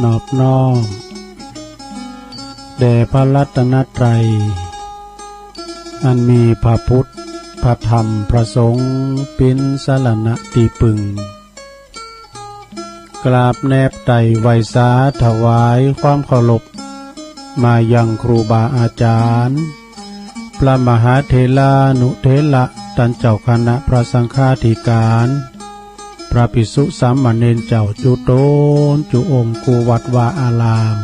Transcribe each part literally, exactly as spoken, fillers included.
นอบน้อมแด่พระรัตนตรัย อันมีพระพุทธ พระธรรม พระสงฆ์ เป๋นสรณะตี้ปึง กราบแนบไตร่ไหว้สาถวายความเคารพ มายังครูบาอาจารย์ พระมหาเถรานุเถระ ต้านเจ้าคณะพระสังฆาธิการ พระภิกษุสามเณรเจ้าจุ๊ตนจุ๊องค์กู้วัดวาอาราม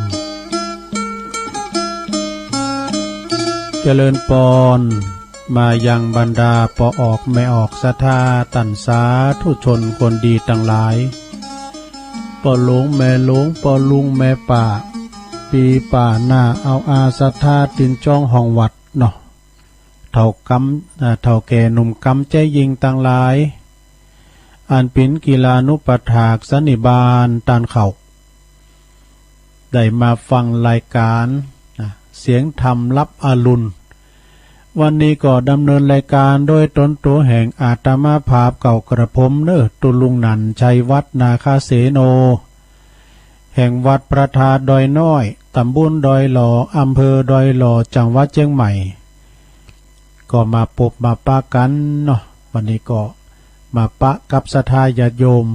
เจริญปอน มายังบรรดาป้อออกแม่ออกศรัทธาต้านสาธุชนคนดีตังหลาย ป้อหลวงแม่หลวง ป้อลุงแม่ป้า ปี้ป้าน้าอาวอาศรัทธาตินจ้องห้องวัดเนาะ เฒ่ากำ อ่า เฒ่าแก่หนุ่มกำ ใจ๊ญิงตังหลาย อันเป๋นกิลานุปัฏฐากสันนิบาตต้านข้า ได้มาฟังรายก๋าน นะ เสียงธรรมรับอรุณ วันนี้ก็ดำเนินรายก๋านโดยตนตั๋วแห่งอาตมาภาพเก่ากระผมเน่อ ตุ๊ลุงหนั่น ชัยวัฒน์ นาคเสโน แห่งวัดพระธาตุดอยน้อย ตำบลดอยหล่อ อำเภอดอยหล่อ จังหวัดเจียงใหม่ ก็มาปบมาปะกั๋นเนาะ วันนี้ก็มาปะกับศรัทธาญาติโยม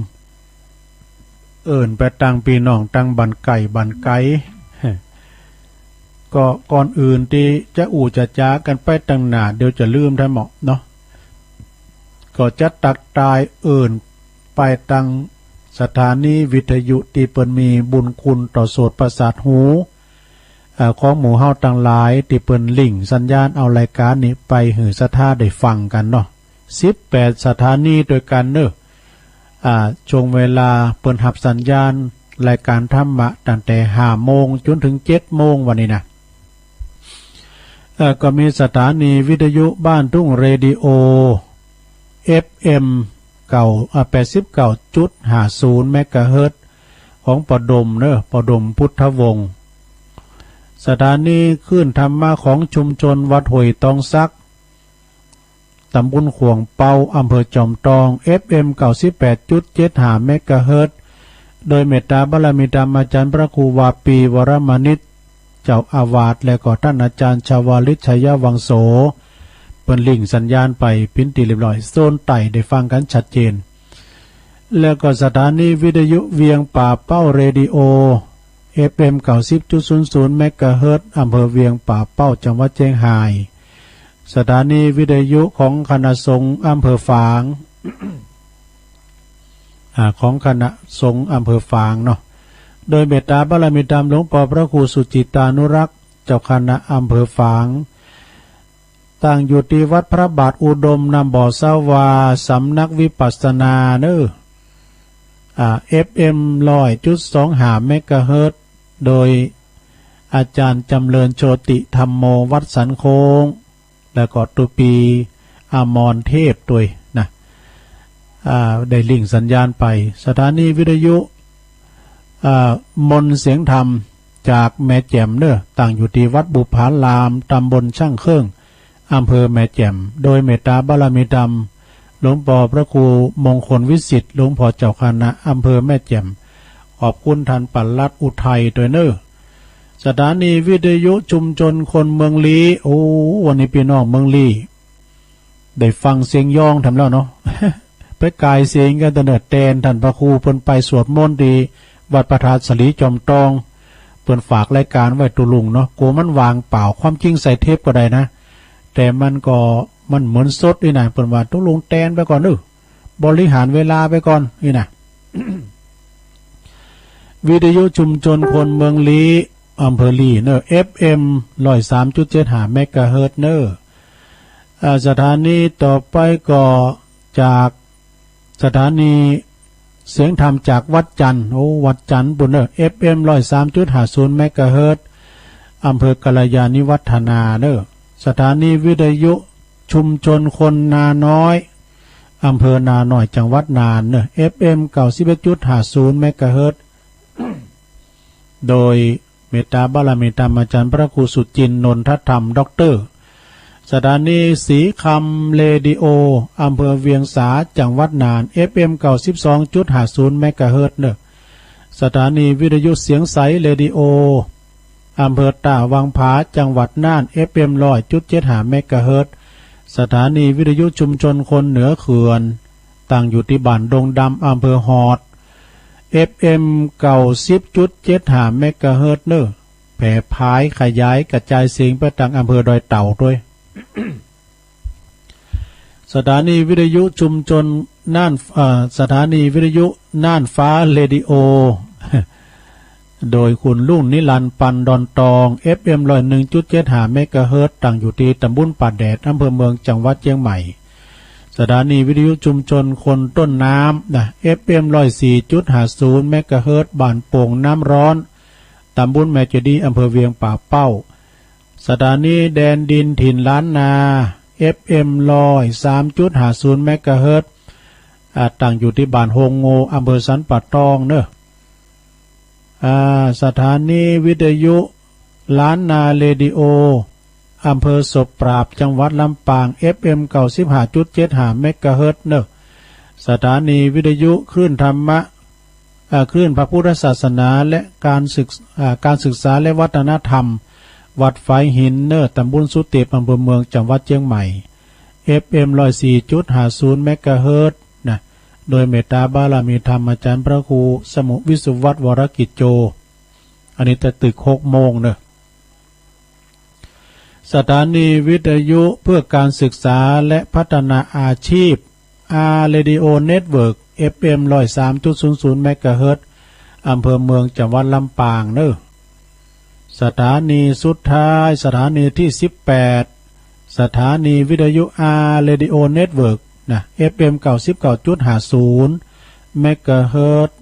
เอิ้นไปตังปี้น้องตังบ้านใก้บ้านไก๋ ก็ก่อนอื่นตี้จะอู้จะจ๋ากั๋นไปตังหน้า เดี๋ยวจะลืมแต๊เหมาะเนาะ ก็จะตักตายเอิ้นไปตังสถานีวิทยุตี้เปิ้นมีบุญคุณต่อโสตประสาทหู เอ่อ ของหมู่เฮาตังหลายตี้เปิ้นลิงก์สัญญาณเอารายก๋านนี้ไปหื้อศรัทธาได้ฟังกั๋นเนาะ สิบแปดสถานีตวยกั๋นเน่อ อ่า ช่วงเวลาเปิ้นฮับสัญญาณรายก๋านธรรมะตั้งแต่ห้าโมงจ๋นเถิงเจ็ดโมงวันนี้นะ เอ่อ ก็มีสถานีวิทยุบ้านทุ่งเรดิโอ เอฟเอ็ม เก้า อ่า แปดสิบเก้าจุดห้าศูนย์เมกะเฮิรตซ์ ของป้อดมเน่อ ป้อดมพุทธวงศ์ สถานีคลื่นธรรมะของชุมชนวัดห้วยตองสัก ตำบลข่วงเปา อำเภอจอมตอง เอฟเอ็ม เก้าสิบแปดจุดเจ็ดห้าเมกะเฮิรตซ์ โดยเมตตาบารมีธรรมอาจ๋ารย์พระครูวาปี วรมณิช เจ้าอาวาส และก็ต้านอาจ๋ารย์ชวาลิต ชัยวังโส เปิ้นลิงก์สัญญาณไปเป๋นตี้เรียบร้อย โซนใต้ได้ฟังกั๋นชัดเจน แล้วก็สถานีวิทยุเวียงป่าเป้าเรดิโอ เอฟเอ็ม เก้าสิบจุดศูนย์ศูนย์เมกะเฮิรตซ์ อำเภอเวียงป่าเป้า จังหวัดเจียงฮาย สถานีวิทยุของคณะสงฆ์อำเภอฝาง อ่า ของคณะสงฆ์อำเภอฝางเนาะ โดยเมตตาบารมีธรรมหลวงป้อพระครูสุจิตตานุรักษ์ เจ้าคณะอำเภอฝาง ตั้งอยู่ตี้วัดพระบาทอุดม น้ำบ่อสาวา สำนักวิปัสสนาเน่อ อ่า เอฟเอ็ม ร้อยจุดสองห้าเมกะเฮิรตซ์ โดยอาจ๋ารย์จำเริญโชติธัมโม วัดสันโค้ง แล้วก็ตุ๊ปีอมรเทพตวยนะ อ่า ได้ลิงก์สัญญาณไป สถานีวิทยุ อ่า มนต์เสียงธรรมจากแม่แจ่มเน่อ ตั้งอยู่ตี้วัดบุปผาราม ตำบลช่างเครื่อง อำเภอแม่แจ่ม โดยเมตตาบารมีธรรมหลวงป้อพระครูมงคลวิสิทธิ์ หลวงป้อเจ้าคณะอำเภอแม่แจ่ม ขอบคุณต้านปลัดอุทัยตวยเน่อ สถานีวิทยุชุมชนคนเมืองลี้ โอ้ วันนี้ปี้น้องเมืองลี้ ได้ฟังเสียงย้องแถมแล้วเนาะ ไปก่ายเสียงกั๋นตั้งแต่แตน ต้านพระครูเปิ้นไปสวดมนต์ตี้วัดพระธาตุสะหลีจอมตอง เปิ้นฝากรายก๋านไว้ตุ๊ลุงเนาะ กั๋วมันว่างเปล่า ความจริงใส่เทปก็ได้นะ แต่มันก็ มันเหมือนสดอี้นะ เปิ้นว่าตุ๊ลุงแตนไปก่อนเน่อ บริหารเวลาไปก่อนอี้นะ วิทยุชุมชนคนเมืองลี้ อำเภอลี้เน่อ เอฟเอ็ม ร้อยสามจุดเจ็ดห้าเมกะเฮิรตซ์เน่อ อ่า สถานีต่อไปก็จากสถานีเสียงธรรมจากวัดจันทน์ โอ้ วัดจันทน์ปู้นเน่อ เอฟเอ็ม ร้อยสามจุดห้าศูนย์เมกะเฮิรตซ์ อำเภอกัลยาณิวัฒนาเน่อ สถานีวิทยุชุมชนคนนาน้อย อำเภอนาน้อย จังหวัดน่านเน่อ เอฟเอ็ม เก้าสิบเอ็ดจุดห้าศูนย์เมกะเฮิรตซ์ โดยเมตตาบารมีธรรมอาจ๋ารย์พระครูสุจินต์ นนทธรรม ด็อกเตอร์ สถานีสีคำเรดิโอ อำเภอเวียงสา จังหวัดน่าน เอฟเอ็ม เก้าสิบสองจุดห้าศูนย์เมกะเฮิรตซ์เน่อ สถานีวิทยุเสียงใสเรดิโอ อำเภอต้าวังผา จังหวัดน่าน เอฟเอ็ม ร้อยจุดเจ็ดห้า เมกะเฮิรตซ์ สถานีวิทยุชุมชนคนเหนือเขื่อน ตั้งอยู่ตี้บ้านดงดำ อำเภอฮอด เอฟเอ็ม เก้าสิบจุดเจ็ดห้า เมกะเฮิรตซ์ เน่อ แผ่ผายขยายกระจายเสียงไปตางอำเภอดอยเต่าตวย สถานีวิทยุชุมชนน่าน เอ่อ สถานีวิทยุน่านฟ้าเรดิโอ โดยคุณรุ่งนิรันดร์ ปันดอนตอง เอฟเอ็ม ร้อยหนึ่งจุดเจ็ดห้า เมกะเฮิรตซ์ ตั้งอยู่ตี้ตำบลป่าแดด อำเภอเมือง จังหวัดเจียงใหม่ สถานีวิทยุชุมชนคนต้นน้ำนะ เอฟเอ็ม ร้อยสี่จุดห้าศูนย์ เมกะเฮิรตซ์ บ้านโป่งน้ำร้อน ตำบลแม่เจดีย์ อำเภอเวียงป่าเป้า สถานีแดนดินถิ่นล้านนา เอฟเอ็ม ร้อยสามจุดห้าศูนย์ เมกะเฮิรตซ์ อ่า ตั้งอยู่ตี้บ้านโฮงโง อำเภอสันป่าตองเน่อ อ่า สถานีวิทยุล้านนาเรดิโอ อำเภอศพปราบ จังหวัดลำปาง เอฟเอ็ม เก้าสิบห้าจุดเจ็ดห้า เมกะเฮิรตซ์ เน่อ สถานีวิทยุคลื่นธรรมะ อ่า คลื่นพระพุทธศาสนาและการศึก อ่า การศึกษาและวัฒนธรรม วัดฝายหินเน่อ ตำบลสุเตป อำเภอเมือง จังหวัดเจียงใหม่ เอฟเอ็ม ร้อยสี่จุดห้าศูนย์ เมกะเฮิรตซ์ นะ โดยเมตตาบารมีธรรมอาจารย์พระครูสมุวิสุวัฒน์ วรกิจโจ อันนี้แต่ตึกหกโมงเน่อ สถานีวิทยุเพื่อการศึกษาและพัฒนาอาชีพ อาร์ เรดิโอ เน็ตเวิร์ก เอฟเอ็ม ร้อยสามจุดศูนย์ศูนย์ เมกะเฮิรตซ์ อำเภอเมือง จังหวัดลำปางเน่อ สถานีสุดท้าย สถานีตี้สิบแปด สถานีวิทยุ อาร์ เรดิโอ เน็ตเวิร์ก นะ เอฟเอ็ม เก้าสิบเก้าจุดห้าศูนย์ เมกะเฮิรตซ์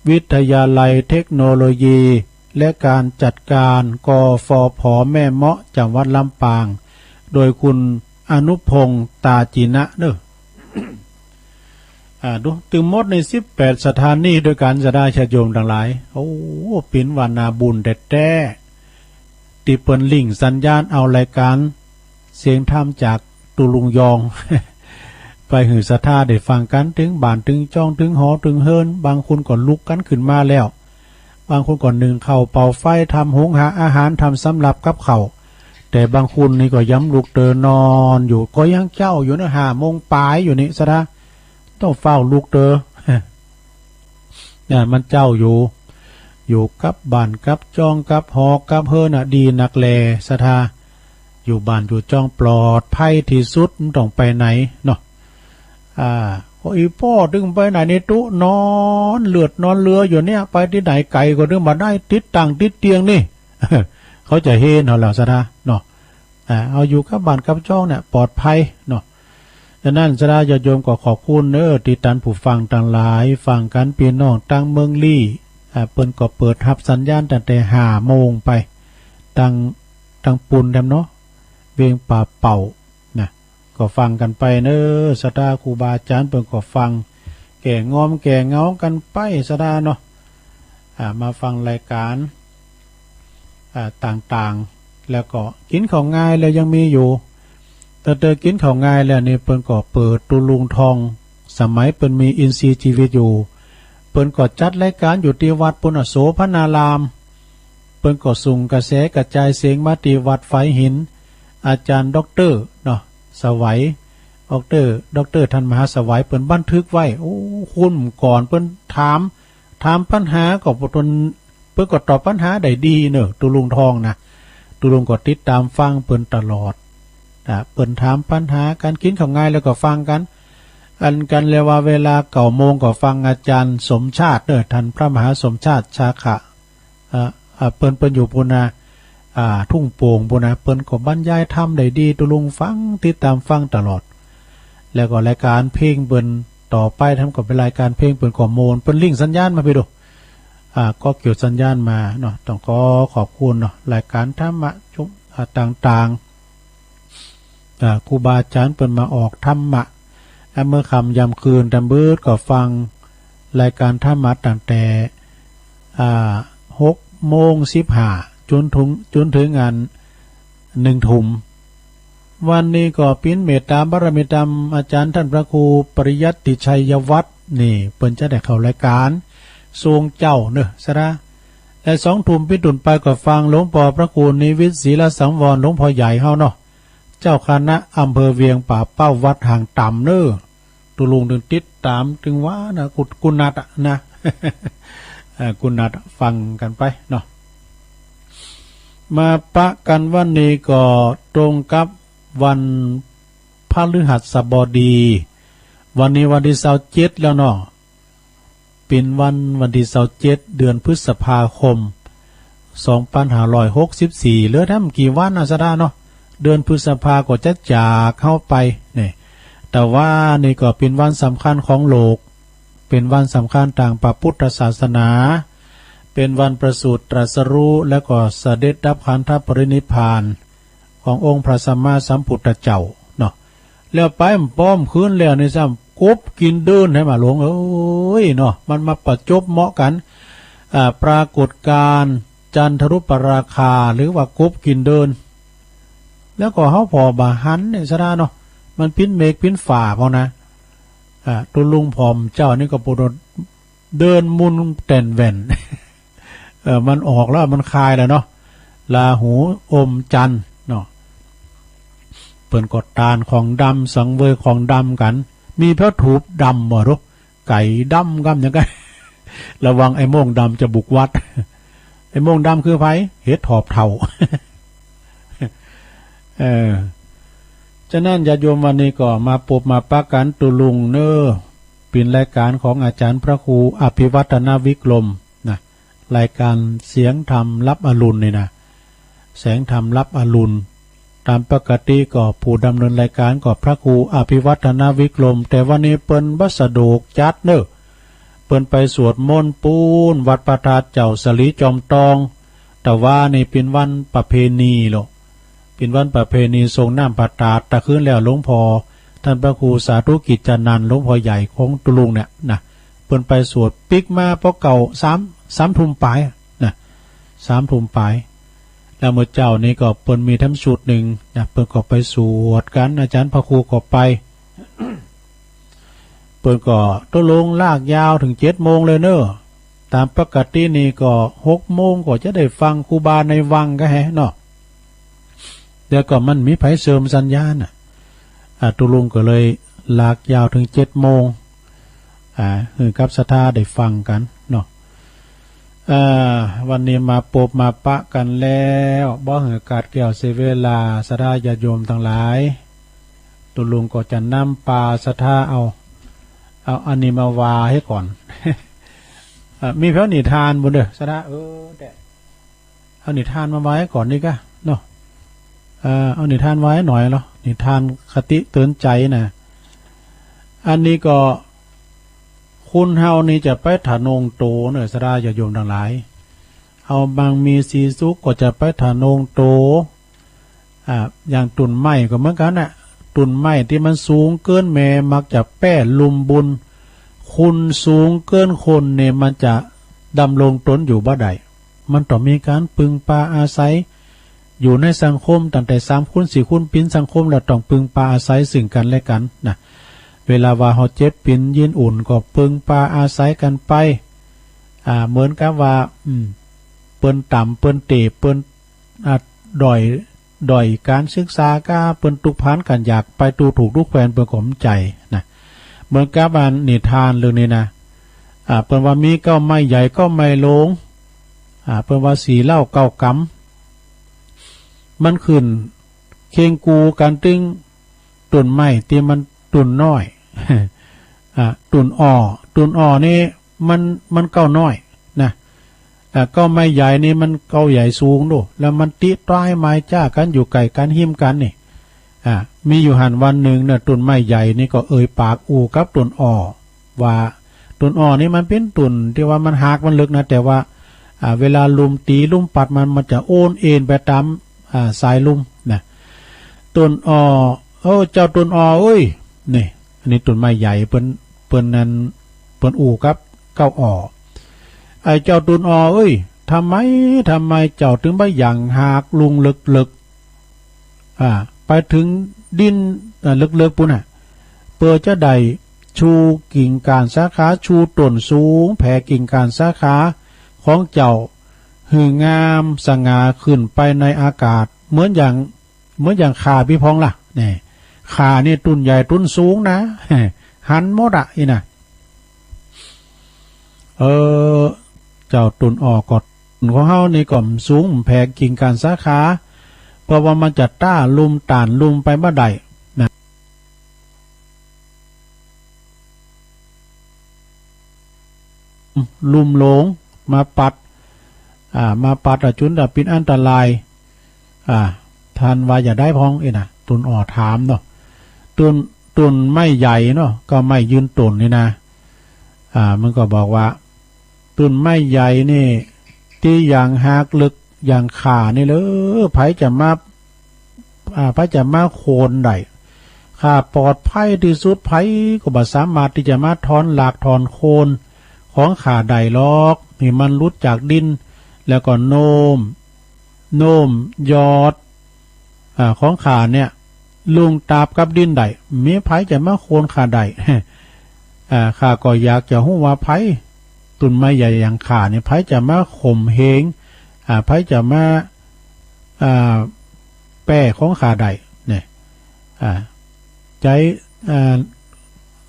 วิทยาลัยเทคโนโลยี และการจัดการ กฟผ แม่เมาะ จังหวัดลำปาง โดยคุณอนุพงษ์ ตาจีนะเน่อ อ่า ดู ตึงหมดในสิบแปดสถานีด้วยกั๋น ศรัทธาญาติโยมตังหลาย โอ้ เป๋นว่านาบุญแต๊ๆ ตี้เปิ้นลิงก์สัญญาณเอารายก๋านเสียงธรรมจากตุ๊ลุงยอง ไปหื้อศรัทธาได้ฟังกั๋น เถิงบ้านเถิงจ้อง เถิงหอเถิงเฮือน บางคนก็ลุกกั๋นขึ้นมาแล้ว บางคนก็นึ่งข้าวเป่าไฟ ทำหุงหาอาหาร ทำสำรับกับข้าว แต่บางคนนี่ก็ยังบ่ลุกเตอ นอนอยู่ ก็ยังเจ๊าอยู่นะ ห้าโมงป๋ายอยู่นี่ ศรัทธา ต้องฟ้าวลุกเตอ เนี่ย มันเจ๊าอยู่ อยู่กับบ้านกับจ้อง กับหอกับเฮือนน่ะ ดีนักแล ศรัทธา อยู่บ้านอยู่จ้องปลอดภัยตี้สุด บ่ต้องไปไหนเนาะ อ่า ก็อีป้อตึงไปไหนนี่ตุ๊ นอนเลือดนอนเลืออยู่เนี่ย ไปตี้ไหนไก๋ก็ตึงบ่ได้ ติดตั๋งติดเตียงนี่ เขาจะเฮนเอาแล้ว ศรัทธาเนาะ อ่า เอาอยู่กับบ้านกับจ้องเนี่ยปลอดภัยเนาะ ฉะนั้น ศรัทธาญาติโยมก็ขอบคุณเน่อ ตี้ต้านผู้ฟังตังหลาย ฟังกั๋น ปี้น้องตางเมืองลี้ อ่า เปิ้นก็เปิดฮับสัญญาณตั้งแต่ห้าโมงไป ตาง ตางปูนแถมเนาะ เวียงป่าเป้า นะ ก็ฟังกั๋นไปเน่อ ศรัทธา ครูบาอาจ๋ารย์เปิ้นก็ฟัง แก้งอมแก้เหงากั๋นไป ศรัทธาเนาะ อ่า มาฟังรายก๋าน อ่า ต่างๆ แล้วก็กิ๋นข้าวงายแล้วยังมีอยู่ แต่เตอกิ๋นข้าวงายแล้วนี่เปิ้นก็เปิดตุ๊ลุงทอง สมัยเปิ้นมีอินทรีย์ชีวิตอยู่ เปิ้นก็จัดรายก๋านอยู่ตี้วัดปู๊นน่ะ โสภณาราม เปิ้นก็ส่งกระแสกระจายเสียงมาตี้วัดฝายหิน อาจ๋ารย์ด็อกเตอร์เนาะ สวัย ด็อกเตอร์ ด็อกเตอร์ท่านมหาสวัย เปิ้นบันทึกไว้ โอ้ คุ้นก่อน เปิ้นถาม ถามปัญหาก็บ่ตน เปิ้นก็ตอบปัญหาได้ดีเน่อ ตุ๊ลุงทองนะ ตุ๊ลุงก็ติดต๋ามฟังเปิ้นตลอด อ่า เปิ้นถามปัญหาก๋านกิ๋นข้าวงายแล้วก็ฟังกั๋น อันกั๋นแล้วว่าเวลาเก้าโมงก็ฟังอาจ๋ารย์สมชาติเน่อ ท่านพระมหาสมชาติ ชาขะ อ่า อ่า เปิ้น เปิ้นอยู่ปู๊นน่ะ อ่า ทุ่งโป่งปู๊นน่ะ เปิ้นก็บรรยายธรรมได้ดี ตุ๊ลุงฟัง ติดต๋ามฟังตลอด แล้วก็รายก๋านเพลงเปิ้นต่อไป ท่านก็เป๋นรายก๋านเพลง เปิ้นก็โมน เปิ้นลิงก์สัญญาณมาปี้ดู อ่า ก็เกี่ยวสัญญาณมาเนาะ ต้องขอขอบคุณเนาะ รายก๋านธรรมะชุม อ่า ต่างๆ อ่า ครูบาอาจ๋ารย์เปิ้นมาออกธรรมะ อ่า เมื่อค่ำยามคืนต๋ามมืดก็ฟังรายก๋านธรรมะตั้งแต่ อ่า หกโมงสิบห้า จ๋นเถิง จ๋นเถิงอัน หนึ่งทุ่ม วันนี้ก็เป๋นเมตต๋าบารมีธรรม อาจ๋ารย์ท่านพระครูปริยัติชัยวัฒน์ นี่เปิ้นจะได้เข้ารายก๋าน ทรงเจ้าเน่อ สะดา และสองทุ่มปี้นไปก็ฟังหลวงป้อพระครูนิวิตศรีลสังวร หลวงป้อใหญ่เฮาเนาะ เจ้าคณะอำเภอเวียงป่าเป้าวัดหางต๋ำเน่อ ตุ๊ลุงตึงติดต๋ามตึงว่านะ กุ กุณัฐอะนะ เอ่อ กุณัฐอะ ฟังกั๋นไปเนาะ มาปะกั๋นวันนี้ก็ตรงกับวันพฤหัสบดี วันนี้วันตี้ซาวเจ็ดแล้วเนาะ เป๋นวัน วันตี้ซาวเจ็ด เดือนพฤษภาคม สองปันห้าร้อยหกสิบสี่ เหลือแท้บ่กี่วันนะ สะดาเนาะ เดือนพฤษภาก็จะจากเฮาไปเนี่ย แต่ว่านี่ก็เป๋นวันสำคัญของโลก เป๋นวันสำคัญตางพระพุทธศาสนา เป๋นวันประสูติตรัสรู้ แล้วก็เสด็จดับขันธปรินิพพานขององค์พระสัมมาสัมพุทธเจ้าเนาะ แล้วไปบ่ป้อมคืนแล้วนี่ซ้ำ กบกิ๋นเดินแหมหลวงเอ๋ยเนาะ มันมาประจบเหมาะกั๋น อ่า ปรากฏการณ์จันทรุปราคา หรือว่ากบกิ๋นเดิน แล้วก็เฮาผ่อบ่หันเนี่ย สะดาเนาะ มันปิดเมฆปิดฟ้าพอนะ อ่า ตุ๊ลุงผ่อมเจ้านี่ก็ปวดเดินมุนแต่นแหว่น เออ มันออกแล้ว มันคายแล้วเนาะ ราหูอมจันทร์เนาะ เปิ้นก็ตานของดำ สังเวยของดำกั๋น มีผ้าถูปดำบ่รู้ ไก๋ดำกำยังไง ระวังไอ้โม่งดำจะบุกวัด ไอ้โม่งดำคือใผ เห็ดถอบเถ้า เออ ฉะนั้นญาติโยมวันนี้ก็มาปบมาปะกั๋นตุ๊ลุงเน่อ เป๋นรายก๋านของอาจ๋ารย์พระครูอภิวัฒนวิกรมนะ รายก๋านเสียงธรรมลับอรุณนี่นะ แสงธรรมลับอรุณ ต๋ามปกติก็ผู้ดำเนินรายก๋านก็พระครูอภิวัฒนวิกรม แต่วันนี้เปิ้นบ่สะดวกจัดเน่อ เปิ้นไปสวดมนต์ปู๊นวัดพระธาตุเจ้าสะหลีจอมตอง แต่ว่านี่เป๋นวันประเพณีโลก เป๋นวันประเพณีสรงน้ำพระธาตุ ตะคืนแล้วหลวงป้อต้านพระครูสาธุกิจจานันท์ หลวงป้อใหญ่ของตุ๊ลุงเนี่ยนะ เปิ้นไปสวดปิ๊กมาปอเก่าสาม สามทุ่มป๋ายนะ สามทุ่มป๋าย แล้วเมื่อเจ๊านี้ก็เปิ้นมีแถมชุดนึ่งนะ เปิ้นก็ไปสวดกั๋น อาจ๋ารย์พระครูก็ไป เปิ้นก็ตุ๊ลุงลากยาวเถิงเจ็ดโมงเลยเน่อ ต๋ามปกตินี่ก็หกโมงก็จะได้ฟังครูบาในวังก็แฮะเนาะ แล้วก็มันมีใผเสริมสัญญาณน่ะ อ่า ตุ๊ลุงก็เลยลากยาวเถิงเจ็ดโมง อ่า หื้อกับศรัทธาได้ฟังกั๋นเนาะ อ่า วันนี้มาปบมาปะกั๋นแล้ว บ่หื้อขาดแคลนเสียเวลา ศรัทธาญาติโยมตังหลาย ตุ๊ลุงก็จะนำปาศรัทธาเอา เอาอันนี้มาว่าหื้อก่อน อ่า มีแผวนิทานบ่เน่อ ศรัทธา เออ แต่ เอานิทานมาว่าหื้อก่อนดีกว่าเนาะ เอ่อ เอานิทานว่าหื้อหน่อยเนาะ นิทานคติเตื๋อนใจ๋น่ะ อันนี้ก็ คนเฮานี่จะไปทะนงโตเน่อ ศรัทธาญาติโยมตังหลาย เฮามั่งมีสีสุขก็จะไปทะนงโต อ่า อย่างต้นไม้ก็เหมือนกั๋นน่ะ ต้นไม้ตี้มันสูงเกินแม่มักจะแป้ลุ่มบุญ คนสูงเกินคนนี่มันจะดำรงตนอยู่บ่ได้ มันต้องมีก๋านปึงปาอาศัย อยู่ในสังคมตั้งแต่สามคนสี่คนเป๋นสังคมแล้วต้องปึงปาอาศัยซึ่งกั๋นและกั๋นน่ะ เวลาว่าเฮาเจ็บเป๋นเย็นอุ่นก็ปึงปาอาศัยกั๋นไป อ่า เหมือนกับว่า อืม เปิ้นต่ำเปิ้นเต้เปิ้น อ่า ด้อย ด้อยก๋านศึกษาก้า เปิ้นตุ๊กพานก๋านอยากไปดูถูกดูแควนเปิ้นก็บ่ใจ๋น่ะ เหมือนกับอันนิทานเรื่องนี้น่ะ อ่า เปิ้นว่ามีเก๊าไม้ใหญ่เก๊าไม้หลวง อ่า เปิ้นว่าสี่เล่าเก๊ากำ มันขึ้นเคียงกู่กั๋นตึงต้นไม้ตี้มันต้นน้อย อ่า ต้นอ่อ ต้นอ่อนี่มัน มันเก๊าน้อยน่ะ อ่า เก๊าไม้ใหญ่นี่มันเก๊าใหญ่สูงโด แล้วมันติดต๋ายไม้จ้ากั๋นอยู่ใก้กั๋นฮิมกั๋นนี่ อ่า มีอยู่หั้นวันนึ่งเน่อ ต้นไม้ใหญ่นี่ก็เอ่ยปากอู้กับต้นอ่อ ว่าต้นอ่อนี่มันเป๋นต้นตี้ว่ามันฮากมันเลิกนะ แต่ว่า อ่า เวลาลมตี๋ลมปัดมัน มันจะโอนเอนไปต๋าม อ่า สายลมน่ะ ต้นอ่อ โอ้ เจ้าต้นอ่อเอ้ย นี่ อันนี้ต้นไม้ใหญ่ เปิ้น เปิ้นนั้น เปิ้นอู้กับเก๊าอ่อ ไอ้เจ้าต้นอ่อเอ้ย ทำไม ทำไมเจ้าตึงบ่หยั่งฮากลุงเลิกๆ อ่า ไปเถิงดิน อ่า เลิกๆ ปู๊นน่ะ เปื้อจะได้ ชูกิ่งก้านสาขา ชูต้นสูง แผ่กิ่งก้านสาขาของเจ้าหื้องามสง่าขึ้นไปในอากาศ เหมือนอย่าง เหมือนอย่างข่าปี้พองล่ะ นี่ ข่านี่ต้นใหญ่ต้นสูงนะ หันหมดอะ อี้นะ เออ เจ้าต้นอ้อก็ ต้นของเฮานี่ก็สูง แผ่กิ่งก้านสาขา เพราะว่ามันจะต้านลม ต้านลมไปบ่ได้นะ ลุ่มหลงมาปัด อ่า มาปัดอะ จุนจะเป๋นอันตราย อ่า ต้านว่าจะใดพ่อง อี้นะ ต้นอ้อถามเนาะ ต้น ต้นไม้ใหญ่เนาะ ก็ไม้ยืนต้นนี่นะ อ่า มันก็บอกว่า ต้นไม้ใหญ่นี่ ตี้อย่างหากเลิกอย่างข้านี่เลย ใผจะมา อ่า ใผจะมาโค่นได้ ข้าปลอดภัยตี้สุด ใผก็บ่สามารถตี้จะมาถอนรากถอนโคนของข้าได้หรอก หื้อมันหลุดจากดิน แล้วก็โน้ม โน้มยอด อ่า ของข้าเนี่ย ลงตาบกับดินได้ บ่มีใผจะมาโค่นข้าได้ อ่า ข้าก็อยากจะฮู้ว่าใผ ต้นไม้ใหญ่อย่างข้าเนี่ย ใผจะมาข่มเหง อ่า ใผจะมา อ่า แป้ของข้าได้เนี่ย อ่า ใจ๋ อ่า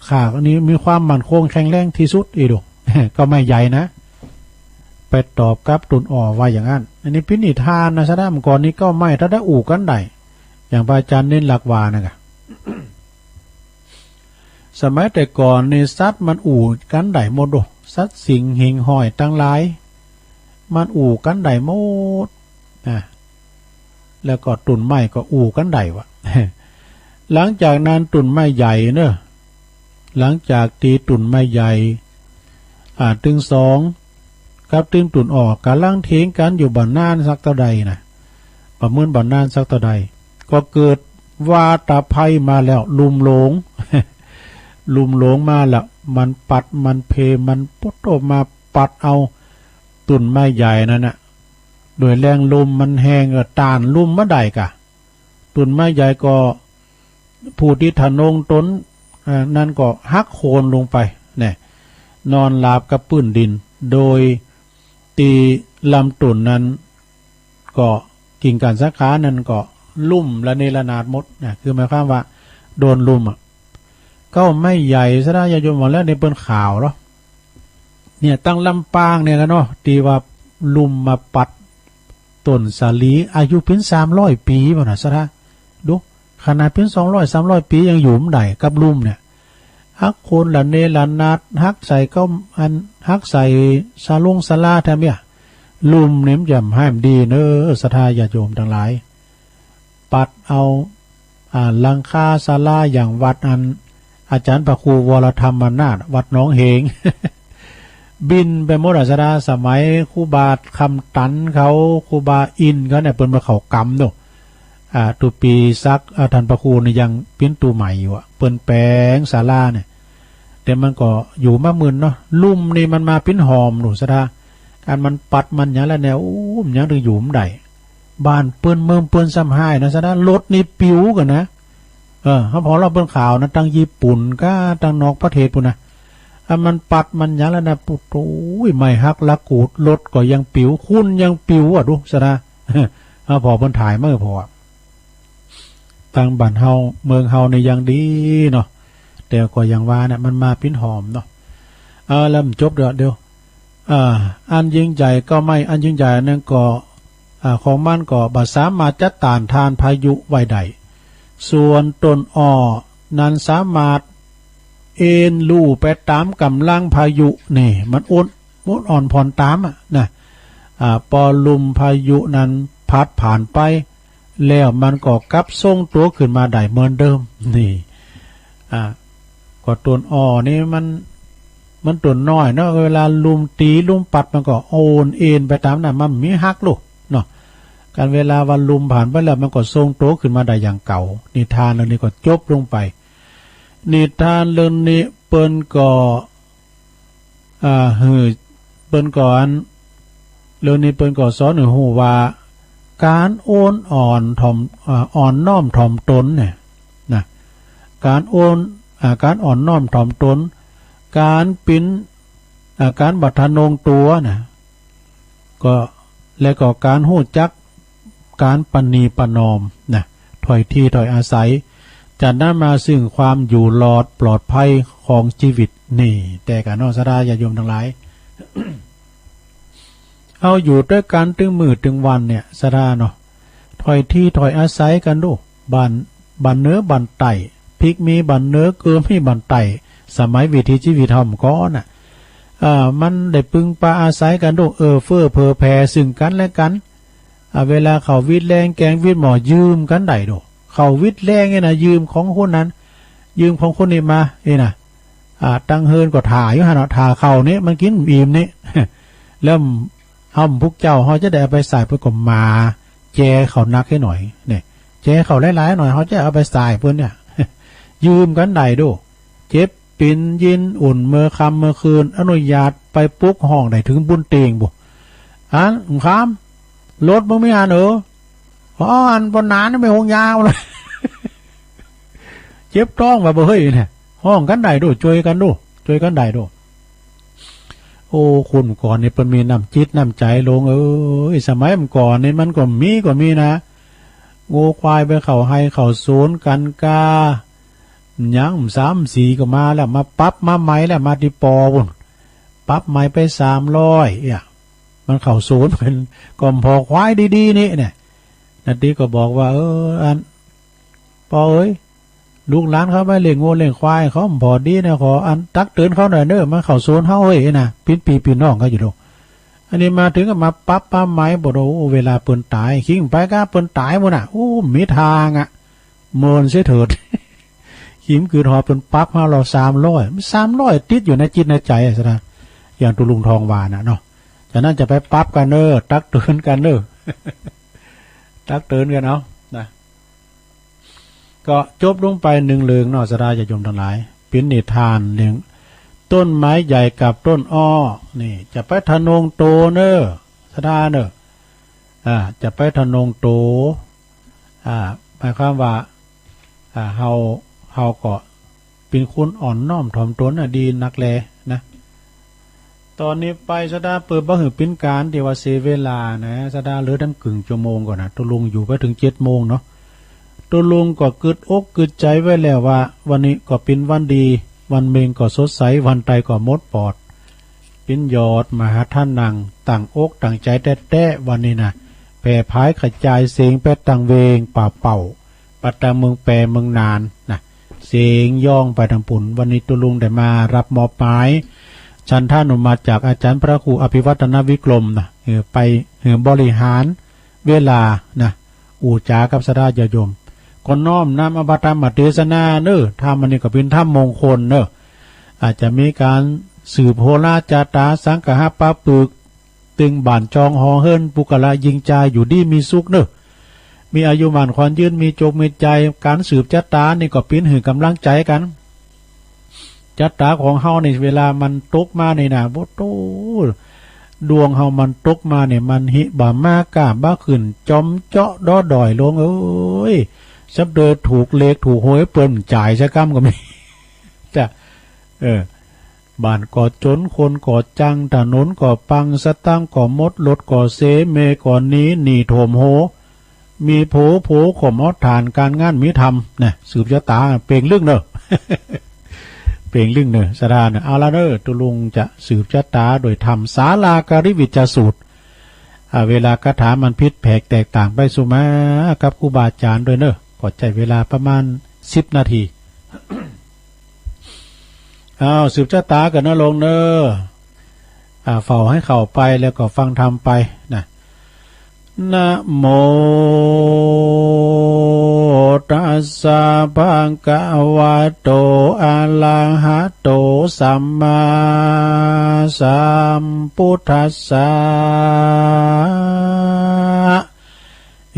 ข้านี้มีความมั่นคงแข็งแรงตี้สุด อี้ดู ก็ไม้ใหญ่นะ ไปตอบกับต้นอ้อว่าอย่างนั้น อันนี้เป๋นนิทานนะ สะดามก่อนนี้ก็ไม้ถ้าได้อู้กั๋นได้ อย่างพระอาจารย์เน้นหลักว่านะกะ สมัยแต่ก่อนนี่สัตว์มันอู้กั๋นได้หมดโด สัตว์สิ่งหิ่งห้อยตังหลาย มันอู้กั๋นได้หมดนะ แล้วก็ต้นไม้ก็อู้กั๋นได้วะ หลังจากนั้นต้นไม้ใหญ่เนอะ หลังจากตี้ต้นไม้ใหญ่ อ่า ตึงสอง กับตึงต้นอ้อ ก่ำลังเถียงกั๋นอยู่บ่นานสักเต้าใดนะ ประเมินบ่นานสักเต้าใด ก็เกิดวาตภัยมาแล้ว ลุ่มหลง ลุ่มหลงมาแล้ว มันปัด มันเพ มันปุ๊ดออกมาปัดเอาต้นไม้ใหญ่นั้นน่ะ โดยแฮงลมมันแฮงก็ต้านลมบ่ได้กะ ต้นไม้ใหญ่ก็ ผู้ตี้ทะนงต๋น อ่า นั้นก็หักโค่นลงไป เนี่ย นอนราบกับปื้นดิน โดยตี้ลำต้นนั้น ก็กิ่งก้านสาขานั้นก็ลุ่มระเนระนาดหมดนะ คือหมายความว่าโดนลุ่มอะ ก็ไม้ใหญ่สะดาญาติโยมว่าแล้ว นี่เปิ้นข่าวเหรอ เนี่ย ตังลำปางเนี่ยนะเนาะ ตี้ว่าลุ่มมาปัดต้นสาลี อายุเป๋นสามร้อยปี๋บ่นะ สะดา ดู ขนาดเป๋นสองร้อย สามร้อยปี๋ยังอยู่บ่ได้กับลุ่มเนี่ย หักโค่นระเนระนาด หักใส่เก๊าอัน หักใส่ศาลงศาลาแถมเนี่ย ลุ่มนี่มันจะบ่ดีเนอะ ศรัทธาญาติโยมตังหลาย ปัดเอา อ่า หลังคาศาลาอย่างวัดอัน อาจารย์พระครูวรธรรมนาถ วัดหนองเหง บิ่นไปหมดอะ ศรัทธา สมัยครูบาคำตันเขา ครูบาอินเขาเนี่ย เปิ้นมาเข้ากรรมเนาะ อ่า ตุ๊ปีสัก อ่า ต้านพระครูนี่ยังเป๋นตุ๊ใหม่อยู่อะ เปิ้นแป๋งศาลาเนี่ย แต่มันก็อยู่มาหมื่นเนาะ ลุ่มนี่มันมาเป๋นหอมหนู ศรัทธา อันมันปัดมันหยังแล้วเนี่ย โอ้ มันหยังตึงอยู่บ่ได้ บ้านเปิ้นเมืองเปิ้นซ้ำฮ้ายนะ ศรัทธา รถนี่ปิวกั๋นนะ เออ เฮาผ่อเล่าเปิ้นข่าวนะ ตังญี่ปุ่นกาตังนอกประเทศปู้นนะ อันมันปัดมันหยังแล้วนะ ปุ้ย ไม้หักละกูด รถก็ยังปิว คนยังปิวอะ ดู ศรัทธา เฮาผ่อเปิ้นถ่ายมา ผ่อ ตังบ้านเฮาเมืองเฮานี่ยังดีเนาะ แต่ก็อย่างว่าเนี่ย มันมาเป๋นหอมเนาะ เออ แล้วมันจบเดี๋ยว เดี๋ยว อ่า อันยิ่งใหญ่ก็ไม่ อันยิ่งใหญ่นั้นก็ อ่า ของมันก็บ่สามารถจะต้านทานพายุไว้ได้ ส่วนต้นอ้อนั้นสามารถเอนลู่ไปต๋ามก๋ำลังพายุ นี่ มันโอน โอนอ่อนผ่อนต๋ามอะนะ อ่า ปอลุ่มพายุนั้นพัดผ่านไป แล้วมันก็กลับทรงตั๋วขึ้นมาได้เหมือนเดิม นี่ อ่า ก็ต้นอ้อนี่มัน มันต้นน้อยเนาะ เวลาลุ่มตี๋ลุ่มปัดมันก็โอนเอนไปต๋ามนั้น มันบ่มีหักลูกเนาะ กันเวลาว่าลุ่มผ่านไปแล้วมันก็ทรงตั๋วขึ้นมาได้อย่างเก่า นิทานเรื่องนี้ก็จบลงไป นิทานเรื่องนี้เปิ้นก็ อ่า หื้อ เปิ้นก็อัน เรื่องนี้เปิ้นก็สอนหื้อฮู้ว่า ก๋านโอนอ่อนถ่อม อ่า อ่อนน้อมถ่อมต๋นเนี่ยนะ ก๋านโอน อาก๋านอ่อนน้อมถ่อมตน ก๋านเป๋น อาก๋านบ่ทะนงตั๋วนะ ก็ และก็ก๋านฮู้จักก๋านประนีประนอมนะ ถ้อยทีถ้อยอาศัย จะนำมาซึ่งความอยู่รอดปลอดภัยของจีวิตนี่ แต่กั๋นเนาะ ศรัทธาญาติโยมตังหลาย เฮาอยู่ตวยกั๋นตึงมื้อตึงวันเนี่ย ศรัทธาเนาะ ถ้อยทีถ้อยอาศัยกั๋นดู บ่าน บ่านเหนือบ่านใต้ พริกมีบ่านเหนือ เกลือมีบ่านใต้ สมัยวิถีจีวิตเฮาก่อนน่ะ เอ่อ มันได้ปึงปาอาศัยกั๋นดู เอื้อเฟื้อเผื่อแผ่ซึ่งกั๋นและกั๋น อ่า เวลาเข้าวิดแล้งแกงวิดหม้อยืมกั๋นได้ดู เข้าวิดแล้งเนี่ยนะ ยืมของคนนั้น ยืมของคนนี้มา นี่นะ อ่า ตังเฮือนก็ถ่าอยู่หั้นเนาะ ถ่าข้าวนี่ มันกิ๋นอิ่มนี่ แล้วเฮาพุกเจ้า เฮาจะได้เอาไปใส่เปิ้นก็มา แจเขานักหื้อหน่อย เนี่ย แจเขาหลายๆ หน่อย เฮาจะเอาไปใส่เปิ้นเนี่ย ยืมกั๋นได้ดู เจ็บเป๋นยินอุ่นเมื่อค่ำเมื่อคืน อนุญาตไปปลุกฮ้องได้เถิงบนเตียงบุ อัน คำ รถบ่มีอัน เออ ขออันปนหนานี่ไปโฮงยาเลย เจ็บต๊องว่าบ่เฮ้ยเนี่ย ฮ้องกั๋นได้ดู จ้วยกั๋นดู จ้วยกั๋นได้ดู โอ้ คนก่อนนี่เปิ้นมีน้ำจิตน้ำใจ๋ โลงเอ้ย สมัยก่อนนี่มันก็มี ก็มีนะ งัวควายไปเข้าไฮ่เข้าสวนกั๋นกา หยังสามสีก็มาแล้ว มาปรับมาใหม่แล้ว มาตี้ปอปุ้น ปรับใหม่ไปสามร้อย เนี่ย มันเข้าสวนเปิ้น ก็ผ่อควายดีๆ นี่เนี่ย นาตี้ก็บอกว่า เออ อัน ปอเอ้ย ลูกหลานเขาไปเลี้ยงงัวเลี้ยงควาย เขาผ่อดีนะ ขออันตักเตือนเขาหน่อยเน้อ มันเข้าสวนเฮาเฮ้ยนะ เป๋นปี้เป๋นน้องกั๋นอยู่ดอก อันนี้มาเถิงก็มาปรับมาใหม่ บ่โด โอ้ เวลาเปิ้นต๋าย คิงไปกาเปิ้นต๋ายหมดน่ะ โอ้ มีทางอะ เมินเสียเถิด คิงกึ๊ดฮอดเปิ้นปรับเฮาแล้วสามร้อย มันสามร้อยติดอยู่ในจิตในใจ๋อะ ศรัทธา อย่างตุ๊ลุงทองว่าน่ะเนาะ ฉะนั้นจะไปปรับกั๋นเน้อ ตักเตือนกั๋นเน้อ ตักเตือนกั๋นเอานะ ก็จบลงไปนึ่งเรื่องเนาะ ศรัทธาญาติโยมตังหลาย เป๋นนิทานเรื่องต้นไม้ใหญ่กับต้นอ้อ นี่ จะไปทะนงโตเน้อ ศรัทธาเน้อ อ่า จะไปทะนงโต อ่า หมายความว่า อ่า เฮา เฮาก็เป๋นคนอ่อนน้อมถ่อมตนน่ะ ดีนักแลนะ ต๋อนนี้ไป ศรัทธาเปิดบ่หื้อเป๋นก๋านตี้ว่าเสียเวลานะ ศรัทธาเหลือตังกึ่งชั่วโมงก่อนนะ ตุ๊ลุงอยู่ไปเถิงเจ็ดโมงเนาะ ตุ๊ลุงก็กึ๊ดอกกึ๊ดใจ๋ไว้แล้วว่า วันนี้ก็เป๋นวันดี วันเม็งก็สดใส วันต๋ายก็หมดปอด เป๋นยอดมหาทานัง ตั้งอกตั้งใจ๋แต๊ๆ วันนี้นะ แผ่ผายขจายเสียงไปตังเวงป่าเป่า ไปตังเมืองแปเมืองน่านนะ เสียงย้องไปตังปุ้น วันนี้ตุ๊ลุงได้มาฮับมอบหมาย ฉันทานุมัติจากอาจ๋ารย์พระครูอภิวัฒนวิกรมนะ หื้อไป หื้อบริหารเวลานะ อู้จ๋ากับศรัทธาญาติโยม ก็น้อมนำเอาพระธรรมเตสนาเน้อ ธรรมอันนี้ก็เป๋นธรรมมงคลเน้อ อาจจะมีก๋านสืบโหราจะต๋า สังคหปะปึก ตึงบ้านจองหอเฮือน ปุคคละญิงจายอยู่ดีมีสุขเน้อ มีอายุหมั้นขวัญยืน มีโจคมีชัย ก๋านสืบจะต๋านี่ก็เป๋นหื้อก๋ำลังใจ๋กั๋น จะต๋าของเฮานี่ เวลามันตกมานี่นะ โอ้โธ่ ดวงเฮามันตกมานี่ มันหิบ่ามาก้าบ่ขึ้น จอมเจาะดอดอย โลงเอ้ย สับเดินถูกเลขถูกหวยเปิ้นจ่ายซะก้ำก็มี จ้ะ เออ บ้านก็จ๋น คนก็จัง ถนนก็ปัง สตางค์ก็หมด รถก็เส เมียก็หนี หนี้ท่วมหัว มีผัว ผัวก็หมด ก๋านงานบ่มีทำนะ สืบจะต๋าเป่งลึกเน้อ เป่งลึกเน้อ ศรัทธาเน้อ เอาละเน้อ ตุ๊ลุงจะสืบจะต๋าโดยธรรม สาลาการิวิจจสูตร อ่า เวลาคาถามันผิดแผกแตกต่างไป สุมากับครูบาอาจ๋ารย์ด้วยเน้อ ก็ใจ๊เวลาประมาณสิบนาที อ้าว สืบจะต๋ากั๋นเน้อโลงเน้อ อ่า เฝ้าหื้อเข้าไปแล้วก็ฟังธรรมไปนะ นะโมตัสสะ ภะคะวะโต อะระหะโต สัมมาสัมพุทธัสสะ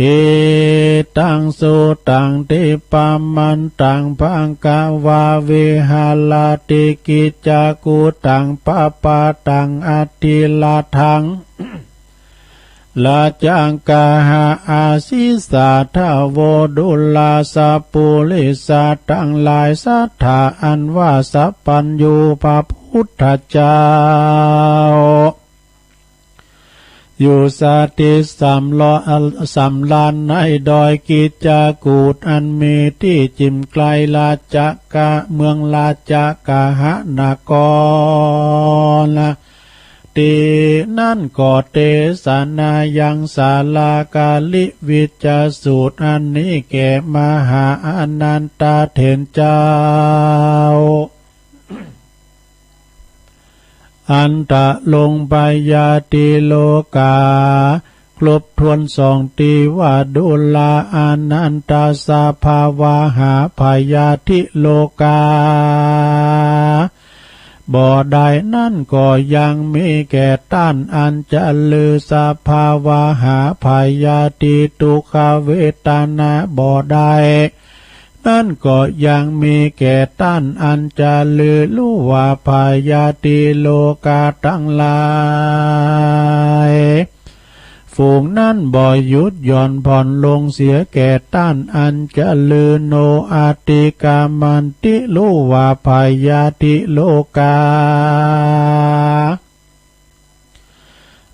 อิตัง สุตัง ทิปะมันตัง ภะคะวา วิหะระติ กิจจากุตัง ปะปะตัง อะทิระถัง ราชกาหะ อาสีสา ทะโว ดูราสะปุริสะตังหลาย สัตถาอันว่าสัพพัญญูพระพุทธเจ้า อยู่สถิตสำรอ- สำราญในดอยกิจจกูฏ อันมีตี้จิ่มไกลราชกะ เมืองราชกาหะนคร ตี้นั้นก็เตสนายังสาลาการิวิจจสูตรอันนี้แก่มหาอานันทเถรเจ้า อันตะลงพยาธิโลกา ครบถ้วนสองตี้ว่า ดูราอานันท สภาวะหาพยาธิโลกา บ่ได้นั้นก็ยังมีแก่ต้านอันจะลือ สภาวะหาพยาธิทุกขเวทนา บ่ได้นั้นก็ยังมีแก่ต้านอันจะลือ รู้ว่าพยาธิโลกาตังหลาย ฝูงนั้นบ่หยุดหย่อนผ่อนลงเสียแก่ต้านอันจะลือ โนอติกรรมันติ รู้ว่าพยาธิโลกา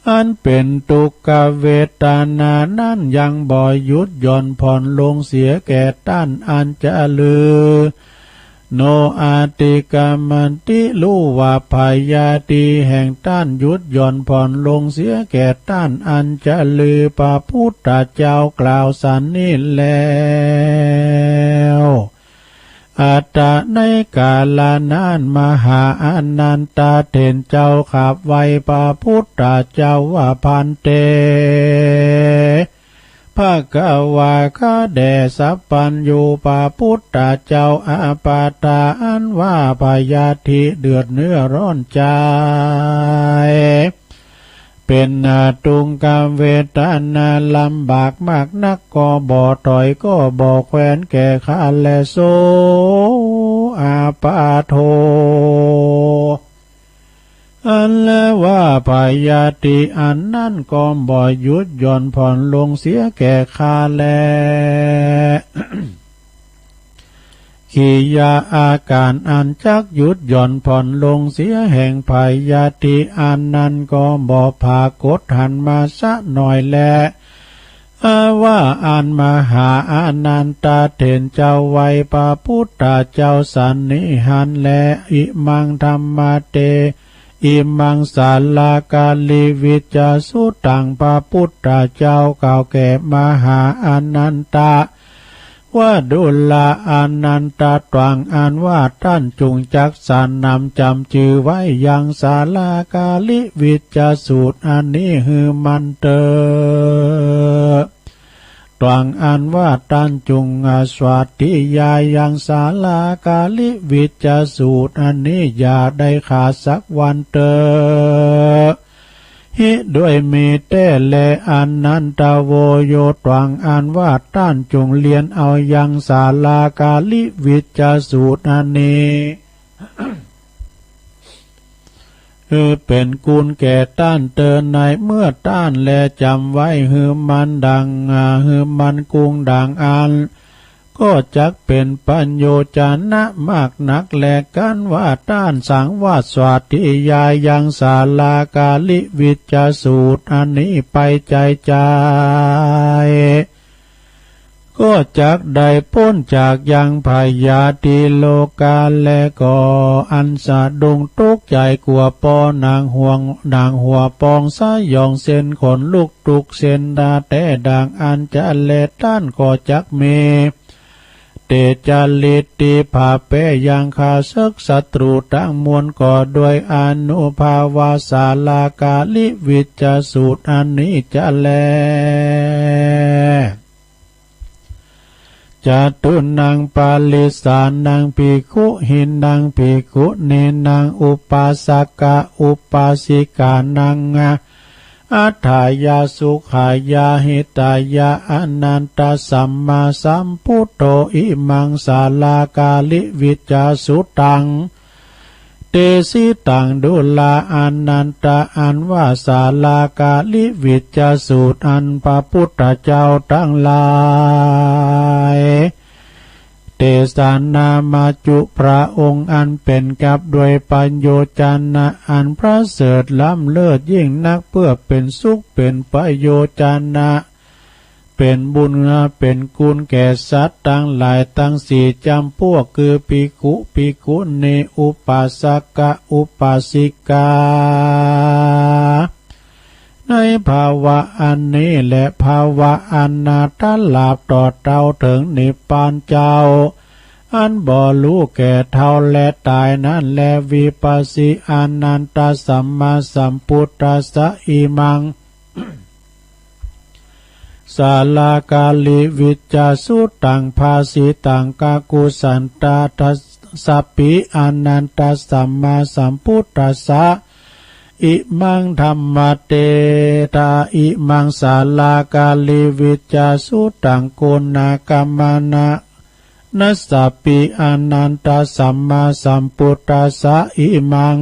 อันเป๋นทุกขเวทนานั้นยังบ่หยุดหย่อนผ่อนลงเสียแก่ต้านอันจะลือ โนอติกรรมันติ รู้ว่าพยาธิแห่งต้านหยุดหย่อนผ่อนลงเสียแก่ต้านอันจะลือ พระพุทธเจ้ากล่าวสันนี้แล้ว อัตตะ ในกาละนั้น มหาอานันทเถรเจ้าขับไหว้พระพุทธเจ้าว่า ภันเต ภะคะวา ข้าแด่สัพพัญญูพระพุทธเจ้า อาปาทา อันว่าพยาธิเดือดเนื้อร้อนใจ๋ เป๋นทุกขเวทนาลำบากมากนัก ก็บ่ถอยก็บ่แควนแก่ข้าแล โส อาปาโท อันว่าพยาธิอันนั้นก็บ่หยุดหย่อนผ่อนลงเสียแก่ข้าแล กิริยาอาการอันจักหยุดหย่อนผ่อนลงเสียแห่งพยาธิอันนั้นก็บ่ปรากฏหันมาสักหน่อยแล อาว่าอันมหาอานันทเถรเจ้าไหว้พระพุทธเจ้าสันนี้หั้นแล อิมังธัมมะเต อิมังสาลาการิวิจจสุตตัง พระพุทธเจ้ากล่าวแก่มหาอานันทะ ว่า ดูราอานันทะ ตรังอันว่าต้านจุ่งจักสรรนำจ๋ำจื้อไว้ยังสาลาการิวิจจสูตรอันนี้หื้อมั่นเต๊อะ ตรังอันว่าต้านจุ่งสาธยายยังสาลาการิวิจจสูตรอันนี้อย่าได้ขาดสักวันเต๊อะ หิด้วยมีแต๊แล อานันทะโวโย ตรังอันว่าต้านจุ่งเฮียนเอายังสาลาการิวิจจสูตรอันนี้ หื้อเป๋นคุณแก่ต้านเต๊อะ ในเมื่อต้านแลจ๋ำไว้หื้อมั่นดัง อ่า หื้อมั่นกุ้งดังอั้น ก็จักเป๋นประโยชนะมากนักแล กันว่าต้านสังวาสสาธยายยังสาลาการิวิจจสูตรอันนี้ไปใจ๋ใจ๋ ก็จักได้ป๊นจากยังพยาธิโลกา และก็อันสะดุ้งตกใจ๋กั๋วปอ หนังห่วง หนังหัวปองสยอง เส้นขนลุกทุกเส้น ดาแต๊ดังอั้นจะแล ต้านก็จักมี เตจาฤทธิผาแป้ยังข้าศึกศัตรูทั้งมวล ก็ด้วยอานุภาพว่าสาลาการิวิจจสูตรอันนี้จะแล จตุนังปริสานังภิกขุหินังภิกขุณีนัง อุปาสกะอุปาสิกานัง อัฏฐายาสุขายาหิตายา อานันทะสัมมาสัมพุทโธ อิมังสาลาการิวิจจสุตตัง เตสิตัง ดูราอานันทะ อันว่าสาลากาลิวิจจสูตรอันพระพุทธเจ้าตังหลาย เตสนามาจุ พระองค์อันเป๋นกับด้วยประโยชนะอันประเสริฐล้ำเลิศยิ่งนัก เปื้อเป๋นสุขเป๋นประโยชนะ เป๋นบุญเป๋นกุณแก่สัตว์ตังหลายตังสี่จ๋ำพวก คือภิกขุ ภิกขุณี อุปาสกะ อุปาสิกา ในภาวะอันนี้และภาวะอันนาถลาภตอดเต้าเถิงนิพพานเจ้า อันบ่ฮู้แก่เฒ่าและต๋ายนั้นแล วิปัสสีอานันทะสัมมาสัมพุทธัสสะ อิมัง สาลากาลิวิจจสุตตัง ภาสิตัง กากุสันตะ ทัสสะปิ อานันทะสัมมาสัมพุทธัสสะ อิมัง ธัมมะเตถะ อิมัง สาลากาลิวิจจสุตตัง โกณากัมมะนะ นัสสะปิ อานันทะสัมมาสัมพุทธัสสะ อิมัง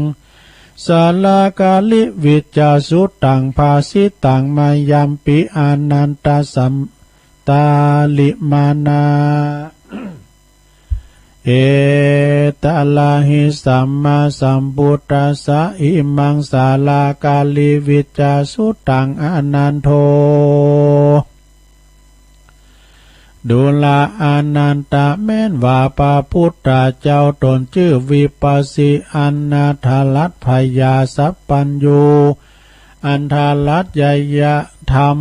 สาลากาลิวิจจสุตตัง ภาสิตัง มะยังปิ อานันทะสัม ตาลิมานะ เอตะละหิ สัมมาสัมพุทธัสสะ อิมัง สาลากาลิวิจจสุตตัง อานันโท ดูราอานันทะ แม้นว่าพระพุทธเจ้าต๋นจื้อวิปัสสีอานันทะรัตถ์ พญาสัพพัญญู อันทะรัตถ์ ยะยะธรรม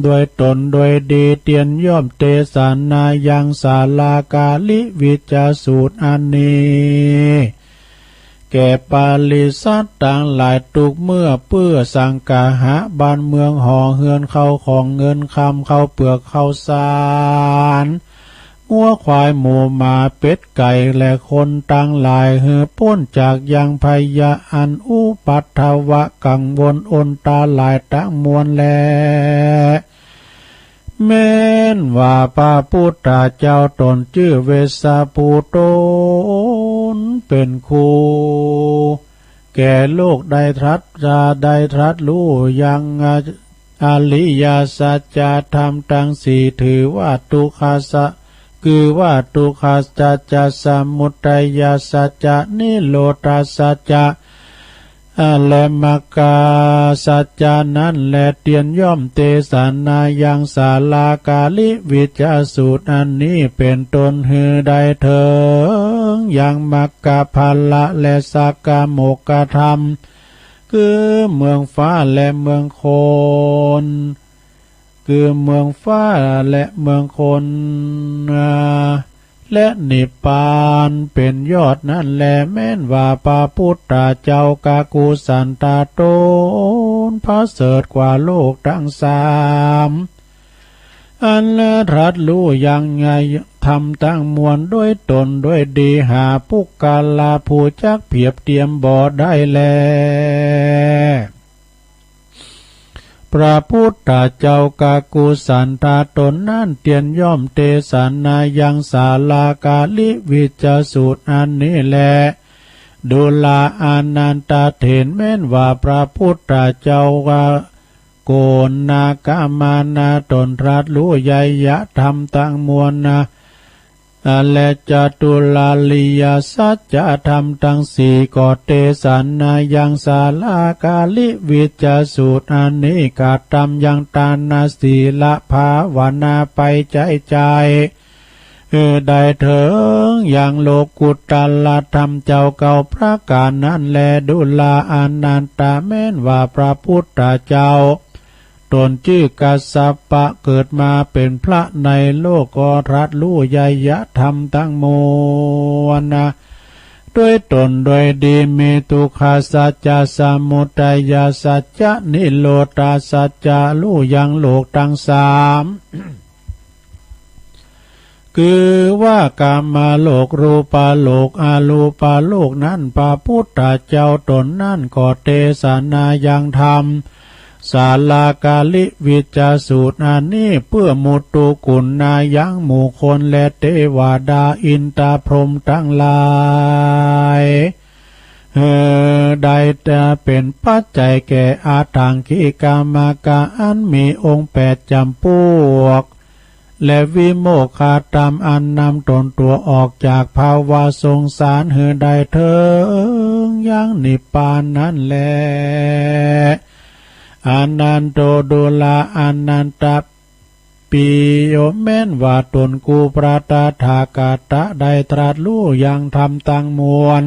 โดยต๋นโดยดี เตียนย่อมเตสนายังสาลากาลิวิจจสูตรอันนี้ แก่ปริษัทตังหลายตุ๊กเมื่อ เปื้อสังคาหะบ้านเมืองหอเฮือน เข้าของเงินคำ ข้าวเปือกข้าวสาร งัวควายหมูหมาเป็ดไก่และคนตังหลาย หื้อป๊นจากยังพยาธิอันอุปัทวะกังวลอนตรายตังมวลแล แม้นว่าพระพุทธเจ้าต๋นจื้อเวสสะภู ต๋นเป๋นครู แก่โลกได้ตรัส ได้ตรัสฮู้ยังอริยสัจจะธรรมตังสี่ ถือว่าทุกขะสัจ คือว่าทุกขะสัจจะ สมุทัยสัจจะ นิโรธสัจจะ และมรรคสัจจะนั้นแล เตียนย่อมเตสนายังสาลากาลิวิจจสูตรอันนี้เป๋นต้น หื้อได้เถิงยังมรรคผละและสักกะโมคคธรรม คือเมืองฟ้าและเมืองคน คือเมืองฟ้าและเมืองคน และนิพพานเป๋นยอดนั้นแล แม้นว่าพระพุทธเจ้ากากุสันทะต๋นประเสริฐกว่าโลกตังสาม อันตรัสฮู้ยังธรรมตังมวลโดยต๋นโดยดี หาปุคคละผู้จักเปียบเตียมบ่ได้แล พระพุทธเจ้ากากุสันทะต๋นนั้นเตียนย่อมเตสนายังสาลากาลิวิจจสูตรอันนี้แล ดูราอานันทะ เถนแม้นว่าพระพุทธเจ้าว่า โกณากัมมะนะต๋นตรัสฮู้ยยะธรรมตังมวลนะ และจตุราริยสัจจะธรรมตังสี่ ก็เตสนายังสาลากาลิวิจจสูตรอันนี้ กระตำยังตาน ศีล ภาวนาไปใจ๋ใจ๋ หื้อได้เถิงยังโลกุตตรธรรมเจ้าเก้าประก๋านนั้นแล ดูราอานันทะ แม้นว่าพระพุทธเจ้า ต๋นจื้อกัสสปะ เกิดมาเป๋นพระในโลก ก็ตรัสฮู้ยยะธรรมตังมวลนะ โดยต๋นโดยดี มีทุกขสัจจะ สมุทัยสัจจะ นิโรธสัจจะ ฮู้ยังโลกตังสาม คือว่ากามโลก รูปโลก อรูปโลกนั้น พระพุทธเจ้าต๋นนั้นก็เตสนายังธรรม สาลากาลิวิจจสูตรอันนี้ เปื้อมุตตุกุณายังหมู่คนและเตวดา อินตาพรหมตังหลาย หื้อได้เป๋นปัจจัยแก่อรหังคิกามรรคอันมีองค์แปดจ๋ำปวก และวิโมกขธรรมอันนำต๋นตั๋วออกจากภาวะสงสารหื้อได้เถิงยังนิพพานนั้นแล อานันโต ดูราอานันทะ ปิโย แม้นว่าต๋นกูพระตถาคตะได้ตรัสฮู้ยังธรรมตังมวล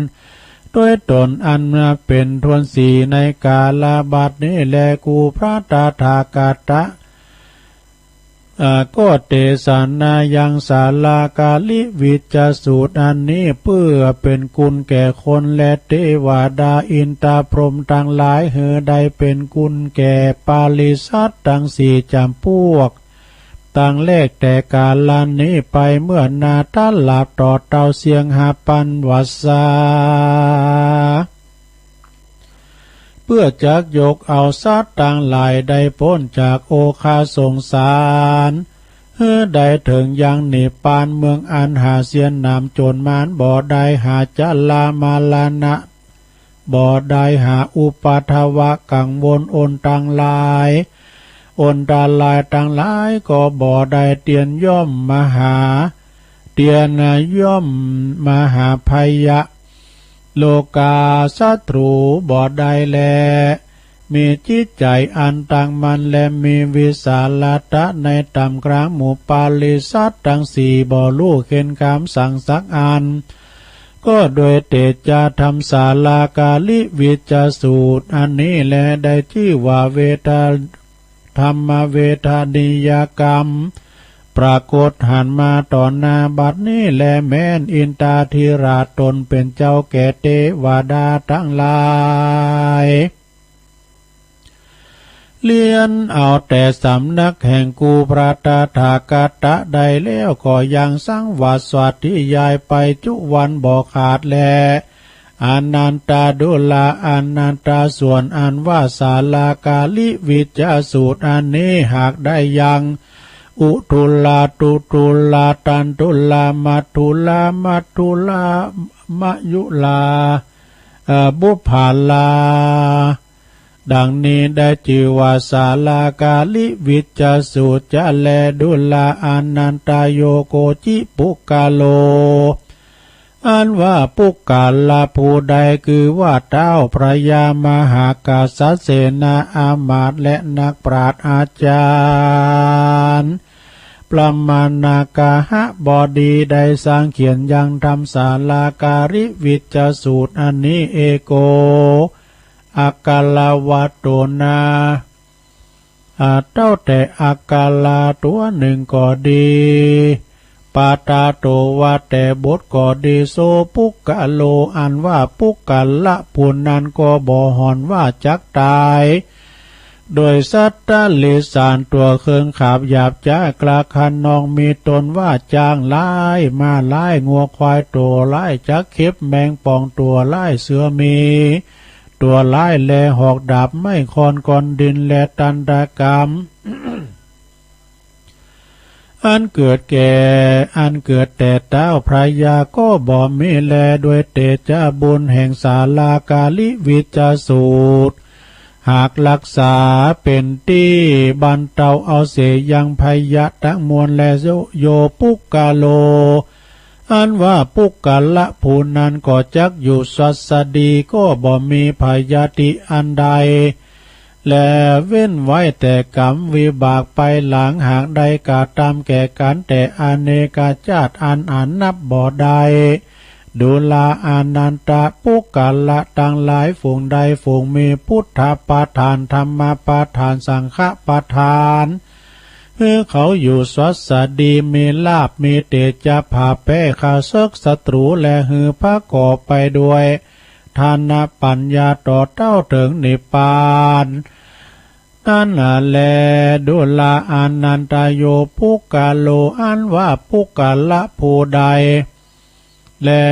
โดยต๋นอันนับเป๋นถ้วนสี่ในกาละบัดนี้แล กูพระตถาคตะ อ่า ก็เตสนายังสาลาการิวิจจสูตรอันนี้ เปื้อเป๋นกุณแก่คนและเตวดาอินตาพรหมตังหลาย หื้อได้เป๋นกุณแก่ปริษัทตังสี่จ๋ำปวก ตั้งแรกแต่กาละนี้ไปเมื่อนาถลาภต่อเต้าเสี้ยงห้าปันวรรษา เปื้อจักยกเอาสัตว์ตังหลายได้ป๊นจากโอฆะสงสาร หื้อได้เถิงยังนิพพานเมืองอันหาเสี้ยนหนามจ๋นมานบ่ได้ หาจรามรณะ บ่ได้ หาอุปัทวะกังวลอนตังหลาย อนตรายตังหลายก็บ่ได้ เตียนย่อมมหา เตียนย่อมมหาพยะ โลกาศัตรูบ่ได้แล มีจิตใจ๋อันตั้งมั่นและมีวิสาลตะในต่ำกลางหมู่ปริษัทตังสี่บ่ฮู้เข็ญกำสังสักอัน ก็โดยเตจาธรรมสาลาการิวิจจสูตรอันนี้แล ได้จื้อว่าเวทะ ธรรมเวทนิยกรรม ปรากฏหันมาต่อหน้าบัดนี้แล แม้นอินทาธิราชต๋นเป๋นเจ้าแก่เตวดาตังหลาย เลียนเอาแต่สำนักแห่งกูพระตถาคตะได้แล้ว ก็ยังสังวาสสาธยายไปจุวันบ่ขาดแล อานันทะ ดูราอานันทะ ส่วนอันว่าสาลาการิวิจจสูตรอันนี้หากได้ยัง อุทุลา ทุทุลา ตันทุลา มัทธุลา มัทธุลา มยุลา เอ่อ บุพพาลา ดังนี้ได้จื้อว่าสาลาการิวิจจสูตรจะแล ดูราอานันทะ โยโคจิปุคคโล อันว่าปุคคละผู้ใด คือว่าเต๊าพญามหากัสสเสนาอามาตย์และนักปราชญ์อาจ๋ารย์ พระมนกหบดีได้สร้างเขียนยังธรรมสาลาการิวิจจสูตรอันนี้ เอโก อัคครวัตโต นา อ่า เต๊าแต่อัคคระตั๋วนึ่งก็ดี ปาทะโต ว่าแต่บทก็ดี โส ปุคคโล อันว่าปุคคละผู้นั้นก็บ่หอนว่าจักต๋าย โดยสัตว์เดรัจฉานตั๋วเคิงขาบหยาบจ๊า กล้าคะนอง มีต้นว่าจ๊างหลาย ม้าหลาย งัวควายตั๋วหลาย จักเข็บแมงป่องตั๋วหลาย เสือหมีตั๋วหลาย และหอกดาบไม้ค้อนก้อนดิน และตัณฑกรรม อันเกิดแก่ อันเกิดแต่เต๊าพญาก็บ่มีแล ด้วยเตจาบุญแห่งสาลาการิวิจจสูตร หากรักษาเป๋นตี้บรรเตาเอาเสียยังภัยยะตังมวลแล โย โย ปุคคโล อันว่าปุคคละผู้นั้นก็จักอยู่สวัสดี ก็บ่มีภัยยะตี้อันใด และเว้นไว้แต่กรรมวิบากไปหลัง หากได้กระทำแก่กั๋นแต่อเนกชาติอันอาจนับบ่ได้ ดูราอานันทะ ปุคคละตังหลายฝูงใดฝูงมีพุทธประทาน ธรรมประทาน สังฆประทาน หื้อเขาอยู่สวัสดี มีลาภ มีเตจา ผ่าแป๊ข้าศึกศัตรู และหื้อประกอบไปด้วยทานปัญญาต่อเต้าเถิงนิพพาน นั้นแล ดูราอานันทะ โย ปุคคโล อันว่าปุคคละผู้ใด และ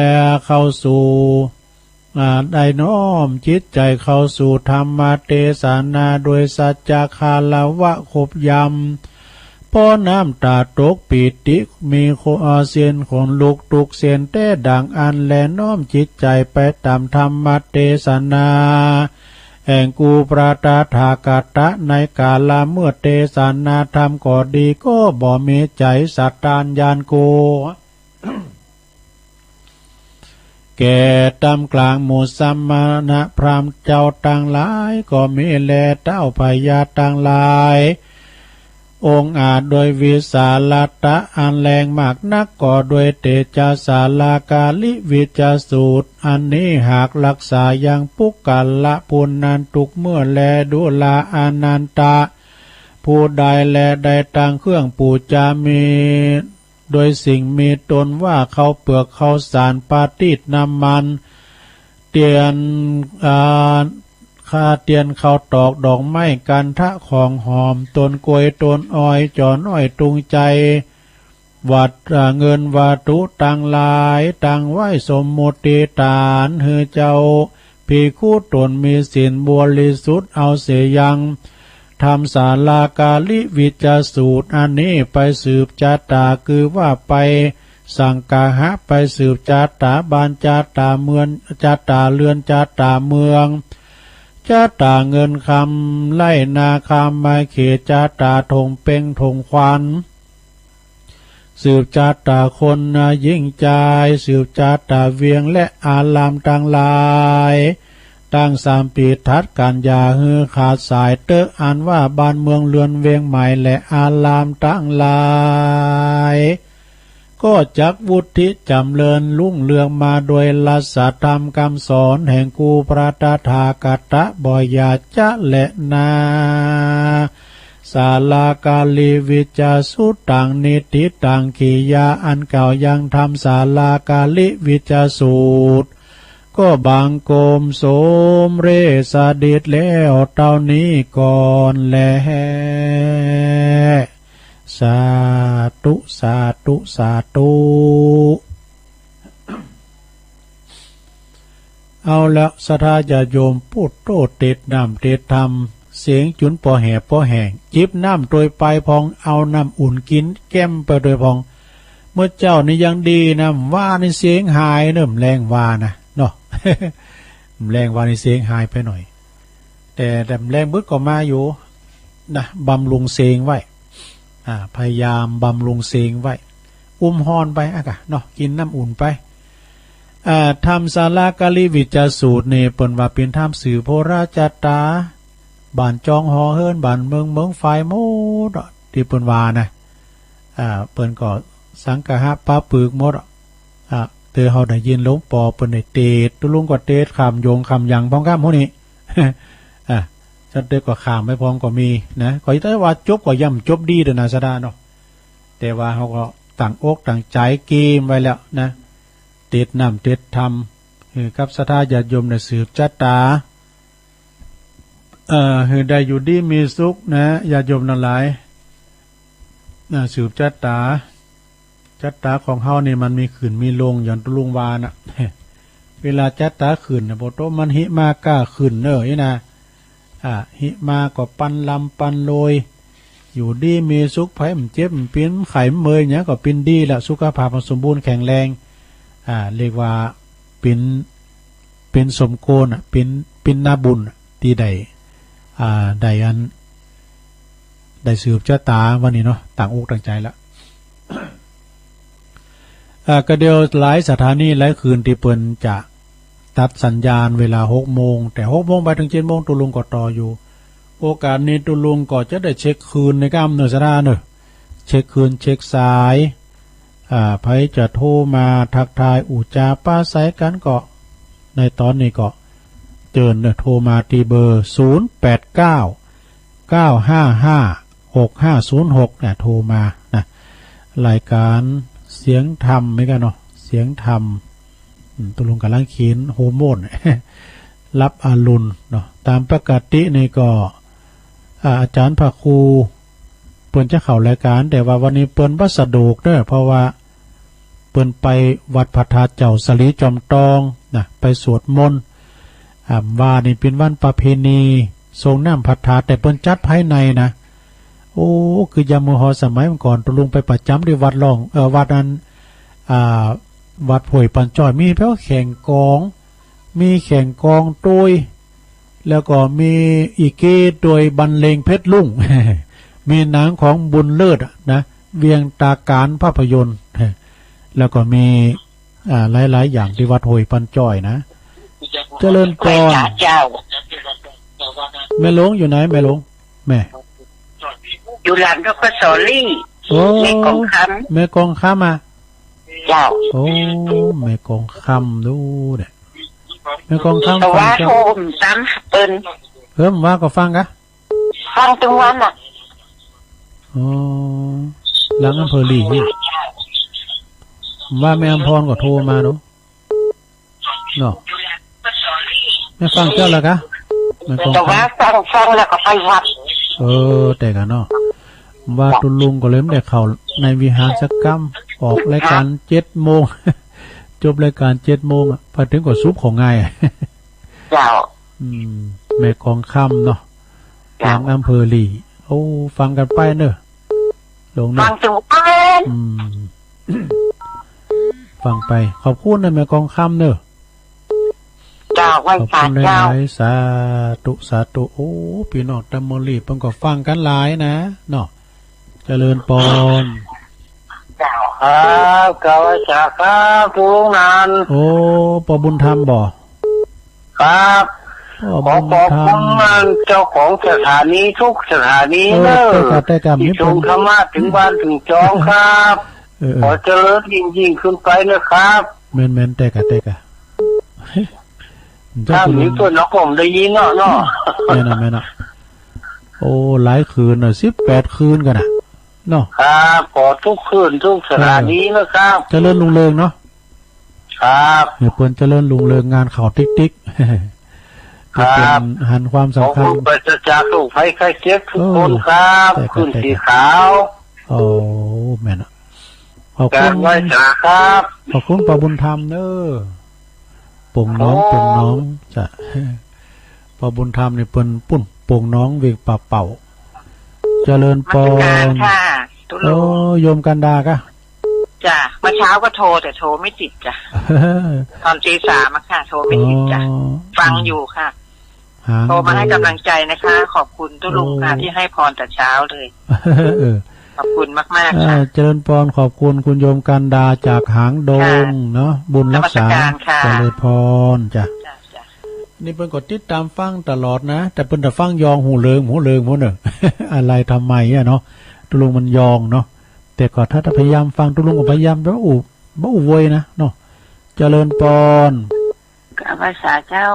เข้าสู่ อ่า ได้น้อมจิตใจ๋เข้าสู่ธรรมเตสนา โดยสัจจะคารวะขบยำ เพราะน้ำต๋าตกปีติ มีขน เอ่อ เส้นขนลุกทุกเส้น แต๊ดั่งอั้นแล น้อมจิตใจ๋ไปต๋ามธรรมเตสนา แห่งกู่พระตถาคตะ ในก๋าละเมื่อเตสนาธรรมก็ดี ก็บ่มีใจ๋สัตตานญาณกู แก่ต้ามก๋างหมู่สมณะพราหมณ์เจ้าตังหลายก็มีแล เต้าพญาตังหลาย องอาจด้วยวิสาละตะอันแรงมากนัก ก็ด้วยเตจสาลาการิวิจจสูตร อันนี้หากรักษายังปุคคละผู้นั้นทุกเมื่อแล ดูราอานันทะ ผู้ใดแลได้ตั้งเครื่องปู๋จามี โดยสิ่งมีต้นว่าข้าวเปือก ข้าวสาร ปาตี้ น้ำมัน เตียน อ่า ข้าวเตียน ข้าวตอก ดอกไม้ คันธะ ของหอม ต้นกล้วย ต้นอ้อย จ๋อน้อย ตุงไจ วัต อ่า เงินวัตถุตังหลาย ตั้งไว้สมมุติฐาน หื้อเจ้า ภิกขุต๋นมีศีลบริสุทธิ์เอาเสียยัง ธรรมสาลาการิวิจจสูตร อันนี้ไปสืบชะต๋า คือว่าไปสังคหะ ไปสืบชะต๋าบ้าน ชะต๋าเมือง ชะต๋าเรือน ชะต๋าเมือง ชะต๋าเงินคำไร่นาคามาเขต ชะต๋าถงเป็งถงขวัญ สืบชะต๋าคนหญิงจาย สืบชะต๋าเวียงและอารามตังหลาย ตั้งสามปีถัดกั๋น อย่าหื้อขาดสายเต๊อะ อันว่าบ้านเมืองเรือนเวียงใหม่และอารามตังหลาย ก็จักวุฒิจ๋ำเริญรุ่งเรืองมาโดยรัสธรรมกำสอนแห่งกู่พระตถาคตะบ่อย่าจ๊ะแลนา สาลาการิวิจจสูตตัง นิฏฐิตัง กิริยาอันกล่าวยังธรรมสาลาการิวิจจสูตร ก็บังคมสมเร็จสำเร็จแล้วเต้านี้ก่อนแล สาธุ สาธุ สาธุ เอาละ ศรัทธาญาติโยม ปุโต เตศน้ำเตศธรรม เสียงจุ๋นปอแหบปอแห้ง จิบน้ำตวยไปพอง เอาน้ำอุ่นกิ๋นแก้มไปตวยพอง เมื่อเจ๊านี่ยังดีนะ บ่านี่เสียงหายเน่อ บ่าแลงบ่านะเนาะ บ่าแลงบ่านี่เสียงหายไปหน่อย แต่ แต่บ่าแลงบึดก็มาอยู่นะ บำรุงเสียงไว้ อ่า พยายามบำรุงเสียงไว้ อุ้มฮ้อนไปอะกะเนาะ กิ๋นน้ำอุ่นไป อ่า ธรรมสาลาการิวิจจสูตรนี่ เปิ้นว่าเป๋นธรรมสืบโหราชะต๋า บ้านจองหอเฮือน บ้านเมือง เมืองฝายหมดอะ ตี้เปิ้นว่านะ อ่า เปิ้นก็สังคหะปะปึกหมดอะ อ่า เตื้อเฮาได้ยินหลวงปอเปิ้นได้เตศน์ ตุ๊ลุงก็เตศน์ข้ามหยงข้ามหยังพ่องก้ำฮู้นี่ อ่า จันเตอก็ข้ามไปพ่องก็มีนะ ก็แต่ว่าจบก็ย่ำจบดีเด้อนะ ศรัทธาเนาะ แต่ว่าเฮาก็ตั้งอกตั้งใจ๋เกียมไว้แล้วนะ เตศน้ำเตศธรรม หื้อกับศรัทธาญาติโยมได้สืบชะต๋า เอ่อ หื้อได้อยู่ดีมีสุขนะ ญาติโยมตังหลาย นะ สืบชะต๋า ชะต๋าของเฮานี่มันมีขึ้นมีลง อย่างตุ๊ลุงว่าน่ะ เวลาชะต๋าขึ้นน่ะ ปอโตมันหิมาก้าขึ้นเน่อนี่นะ อ่า หิมาก็ปันลำปันโลย อยู่ดีมีสุข ใผบ่เจ็บบ่เปียนบ่ไข้บ่เมอยหยังก็เป๋นดีละ สุขภาพมันสมบูรณ์แข็งแรง อ่า เรียกว่าเป๋น เป๋นสมควรอะ เป๋น เป๋นนาบุญอะ ตี้ได้ อ่า ได้อัน ได้สืบชะต๋าวันนี้เนาะ ตั้งอกตั้งใจ๋ละ อ่า ก็เดี๋ยวหลายสถานีหลายคืนตี้เปิ้นจะตัดสัญญาณเวลาหกโมง แต่หกโมงไปเถิงเจ็ดโมงตุ๊ลุงก็ต่ออยู่ โอกาสนี้ตุ๊ลุงก็จะได้เช็คคืนในก้ำเน่อ ศรัทธาเน่อ เช็คคืนเช็คสาย อ่า ใผจะโทรมาทักทายอู้จ๋าปราศรัยกั๋นก็ ในต๋อนนี้ก็เจิญเน่อ โทรมาตี้เบอร์ ศูนย์แปดเก้า เก้าห้าห้า หกห้าศูนย์หก นะ โทรมานะ รายก๋านเสียงธรรมเหมือนกั๋นเนาะ เสียงธรรม อืม ตุ๊ลุงก่ำลังเขียนโฮโมน รับอรุณเนาะ ต๋ามปกตินี่ก็ อ่า อาจ๋ารย์พระครูเปิ้นจะเข้ารายก๋าน แต่ว่าวันนี้เปิ้นบ่สะดวกเน่อ เพราะว่าเปิ้นไปวัดพระธาตุเจ้าสะหลีจอมตองนะ ไปสวดมนต์ อ่า ว่านี่เป๋นวันประเพณีส่งน้ำพระธาตุ แต่เปิ้นจัดภายในนะ โอ้ คือยามเมื่อฮอดสมัยเมื่อก่อน ตุ๊ลุงไปประจ๋ำตี้วัดล่อง เอ่อ วัดนั้น อ่า วัดห้วยปันจ้อย มีแป๋วแข่งกลอง มีแข่งกลองตวย แล้วก็มีอีเกตวยบรรเลงเพชรรุ่ง มีหนังของบุญเลิศอะนะ เวียงตาก๋านภาพยนตร์ แล้วก็มี อ่า หลายๆ อย่างตี้วัดห้วยปันจ้อยนะ เจริญปอน เจ้า แม่หลวงอยู่ไหน แม่หลวง แม่ อยู่หลัง ทกส ลี่ โอ้ แม่กองคำ แม่กองคำอะ เจ้า โอ้ แม่กองคำดูเนี่ย แม่กองคำ แต่ว่า ฟังเจ้า โทรต๋ามเปิ้น เออ ว่าก็ฟังกะ ฟังตึงวันอะ อ๋อ หลังอำเภอหลี ว่าแม่อำพรก็โทรมาเนาะ เนาะ แม่ฟังเจ้าแล้วกะ แม่กองคำ แต่ว่าฟัง ฟังแล้วก็ไปวัด เออ แต่กะเนาะ ว่าตุ๊ลุงก็เลยบ่ได้เข้าในวิหารสักกำ ออกรายก๋านเจ็ดโมง จบรายก๋านเจ็ดโมงอะ พอเถิงก็สุบของ่ายอะ เจ้า อืม แม่กองคำเนาะ เจ้า หลังอำเภอหลี โอ้ ฟังกั๋นไปเนอะ หลวงเนอะ ฟังตึงวัน อืม ฟังไป ขอบคุณนะแม่กองคำเนอะ เจ้า ไหว้สาเจ้า ขอบคุณหลายๆ สาธุ สาธุ โอ้ ปี้น้องตำเมืองหลีเปิ้นก็ฟังกั๋นหลายนะ เนาะ เจริญปอน เจ้า ครับ กราบไหว้สาครับ ตุ๊ลุงนัน โอ้ ป้อบุญธรรมบ่ ครับ ป้อบุญธรรม ขอขอบคุณเจ้าของสถานีทุกสถานีเนอะ เออ ใต้กะ ใต้กะ ตี้ส่งธรรมะเถิงบ้านเถิงจองครับ เออ เออ ขอเจริญยิ่งๆ ขึ้นไปนะครับ แม่นๆ ใต้กะ ใต้กะ ถ้ามีเปิ้นเนาะ ผมได้ยินเนาะ เนาะ แม่นอะ แม่นอะ โอ้ หลายคืนน่ะ สิบแปดคืนกั๋นน่ะ เนาะ ครับ ขอทุกคืนทุกสถานีนะครับ เจริญรุ่งเรืองเนาะ ครับ ให้เปิ้นเจริญรุ่งเรือง งานเข้าติ๊กๆ ครับ เปิ้นหันความสำคัญ ขอความปราศจากโรคภัยไข้เจ็บทุกคนครับ เออ ใต้กะ ขึ้นสีขาว ใต้กะ โอ้ แม่นอะ ขอบคุณ กราบไหว้สาครับ ขอบคุณป้อบุญธรรมเนอะ โป่งน้อง โอ้ โป่งน้อง จ้ะ ป้อบุญธรรมนี่เปิ้นปุ้น โป่งน้อง เวียงป่าเป้า เจริญปอน นมัสการค่ะ ตุ๊ลุง โอ้ โยมกันดากะ จ้ะ เมื่อเช้าก็โทร แต่โทรไม่ติดจ้ะ ตอนตีสามอะค่ะ โทรไม่ติดจ้ะ อ๋อ ฟังอยู่ค่ะ หางดง โทรมาให้กำลังใจนะคะ ขอบคุณตุ๊ลุงค่ะ โอ้ ที่ให้พรแต่เช้าเลย เออ ขอบคุณมากๆ ค่ะ อ่า เจริญปอน ขอบคุณคุณโยมกันดาจากหางดง ค่ะ เนาะ บุญรักษา นมัสการค่ะ เจริญปอนจ้ะ จ้ะ จ้ะ นี่เปิ้นก็ติดต๋ามฟังตลอดนะ แต่เปิ้นจะฟังยองหูเลิง หูเลิง หูเน่อ อะไรทำไมอะเนาะ ตุ๊ลุงมันยองเนาะ แต่ก็ถ้า ถ้าพยายามฟัง ตุ๊ลุงก็พยายาม บ่อู้ บ่อู้โวยนะเนาะ เจริญปอน กราบไหว้สาเจ้า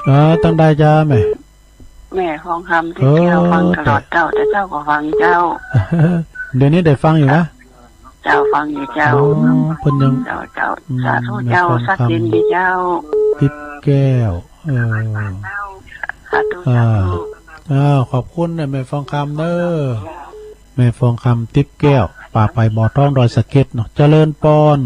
เออ ตังใดจ้าแม่ แม่ฟองคำติ๊บแก้ว เออ ฟังตลอดเจ้า แต่เจ้าก็ฟังเจ้า เดี๋ยวนี้ได้ฟังอยู่นะ เจ้าฟังอยู่เจ้า อ๋อ เปิ้นยัง เจ้า เจ้า อืม สาธุเจ้า แม่ฟองคำ ศักดิ์สิทธิ์ดีเจ้า ติ๊บแก้ว เออ สาธุ อ่า สาธุ อ้าว ขอบคุณนะแม่ฟองคำเนอะ แม่ฟองคำติ๊บแก้ว ป่าไปบ่อทองดอยสะเก็ดเนาะ เจริญปอน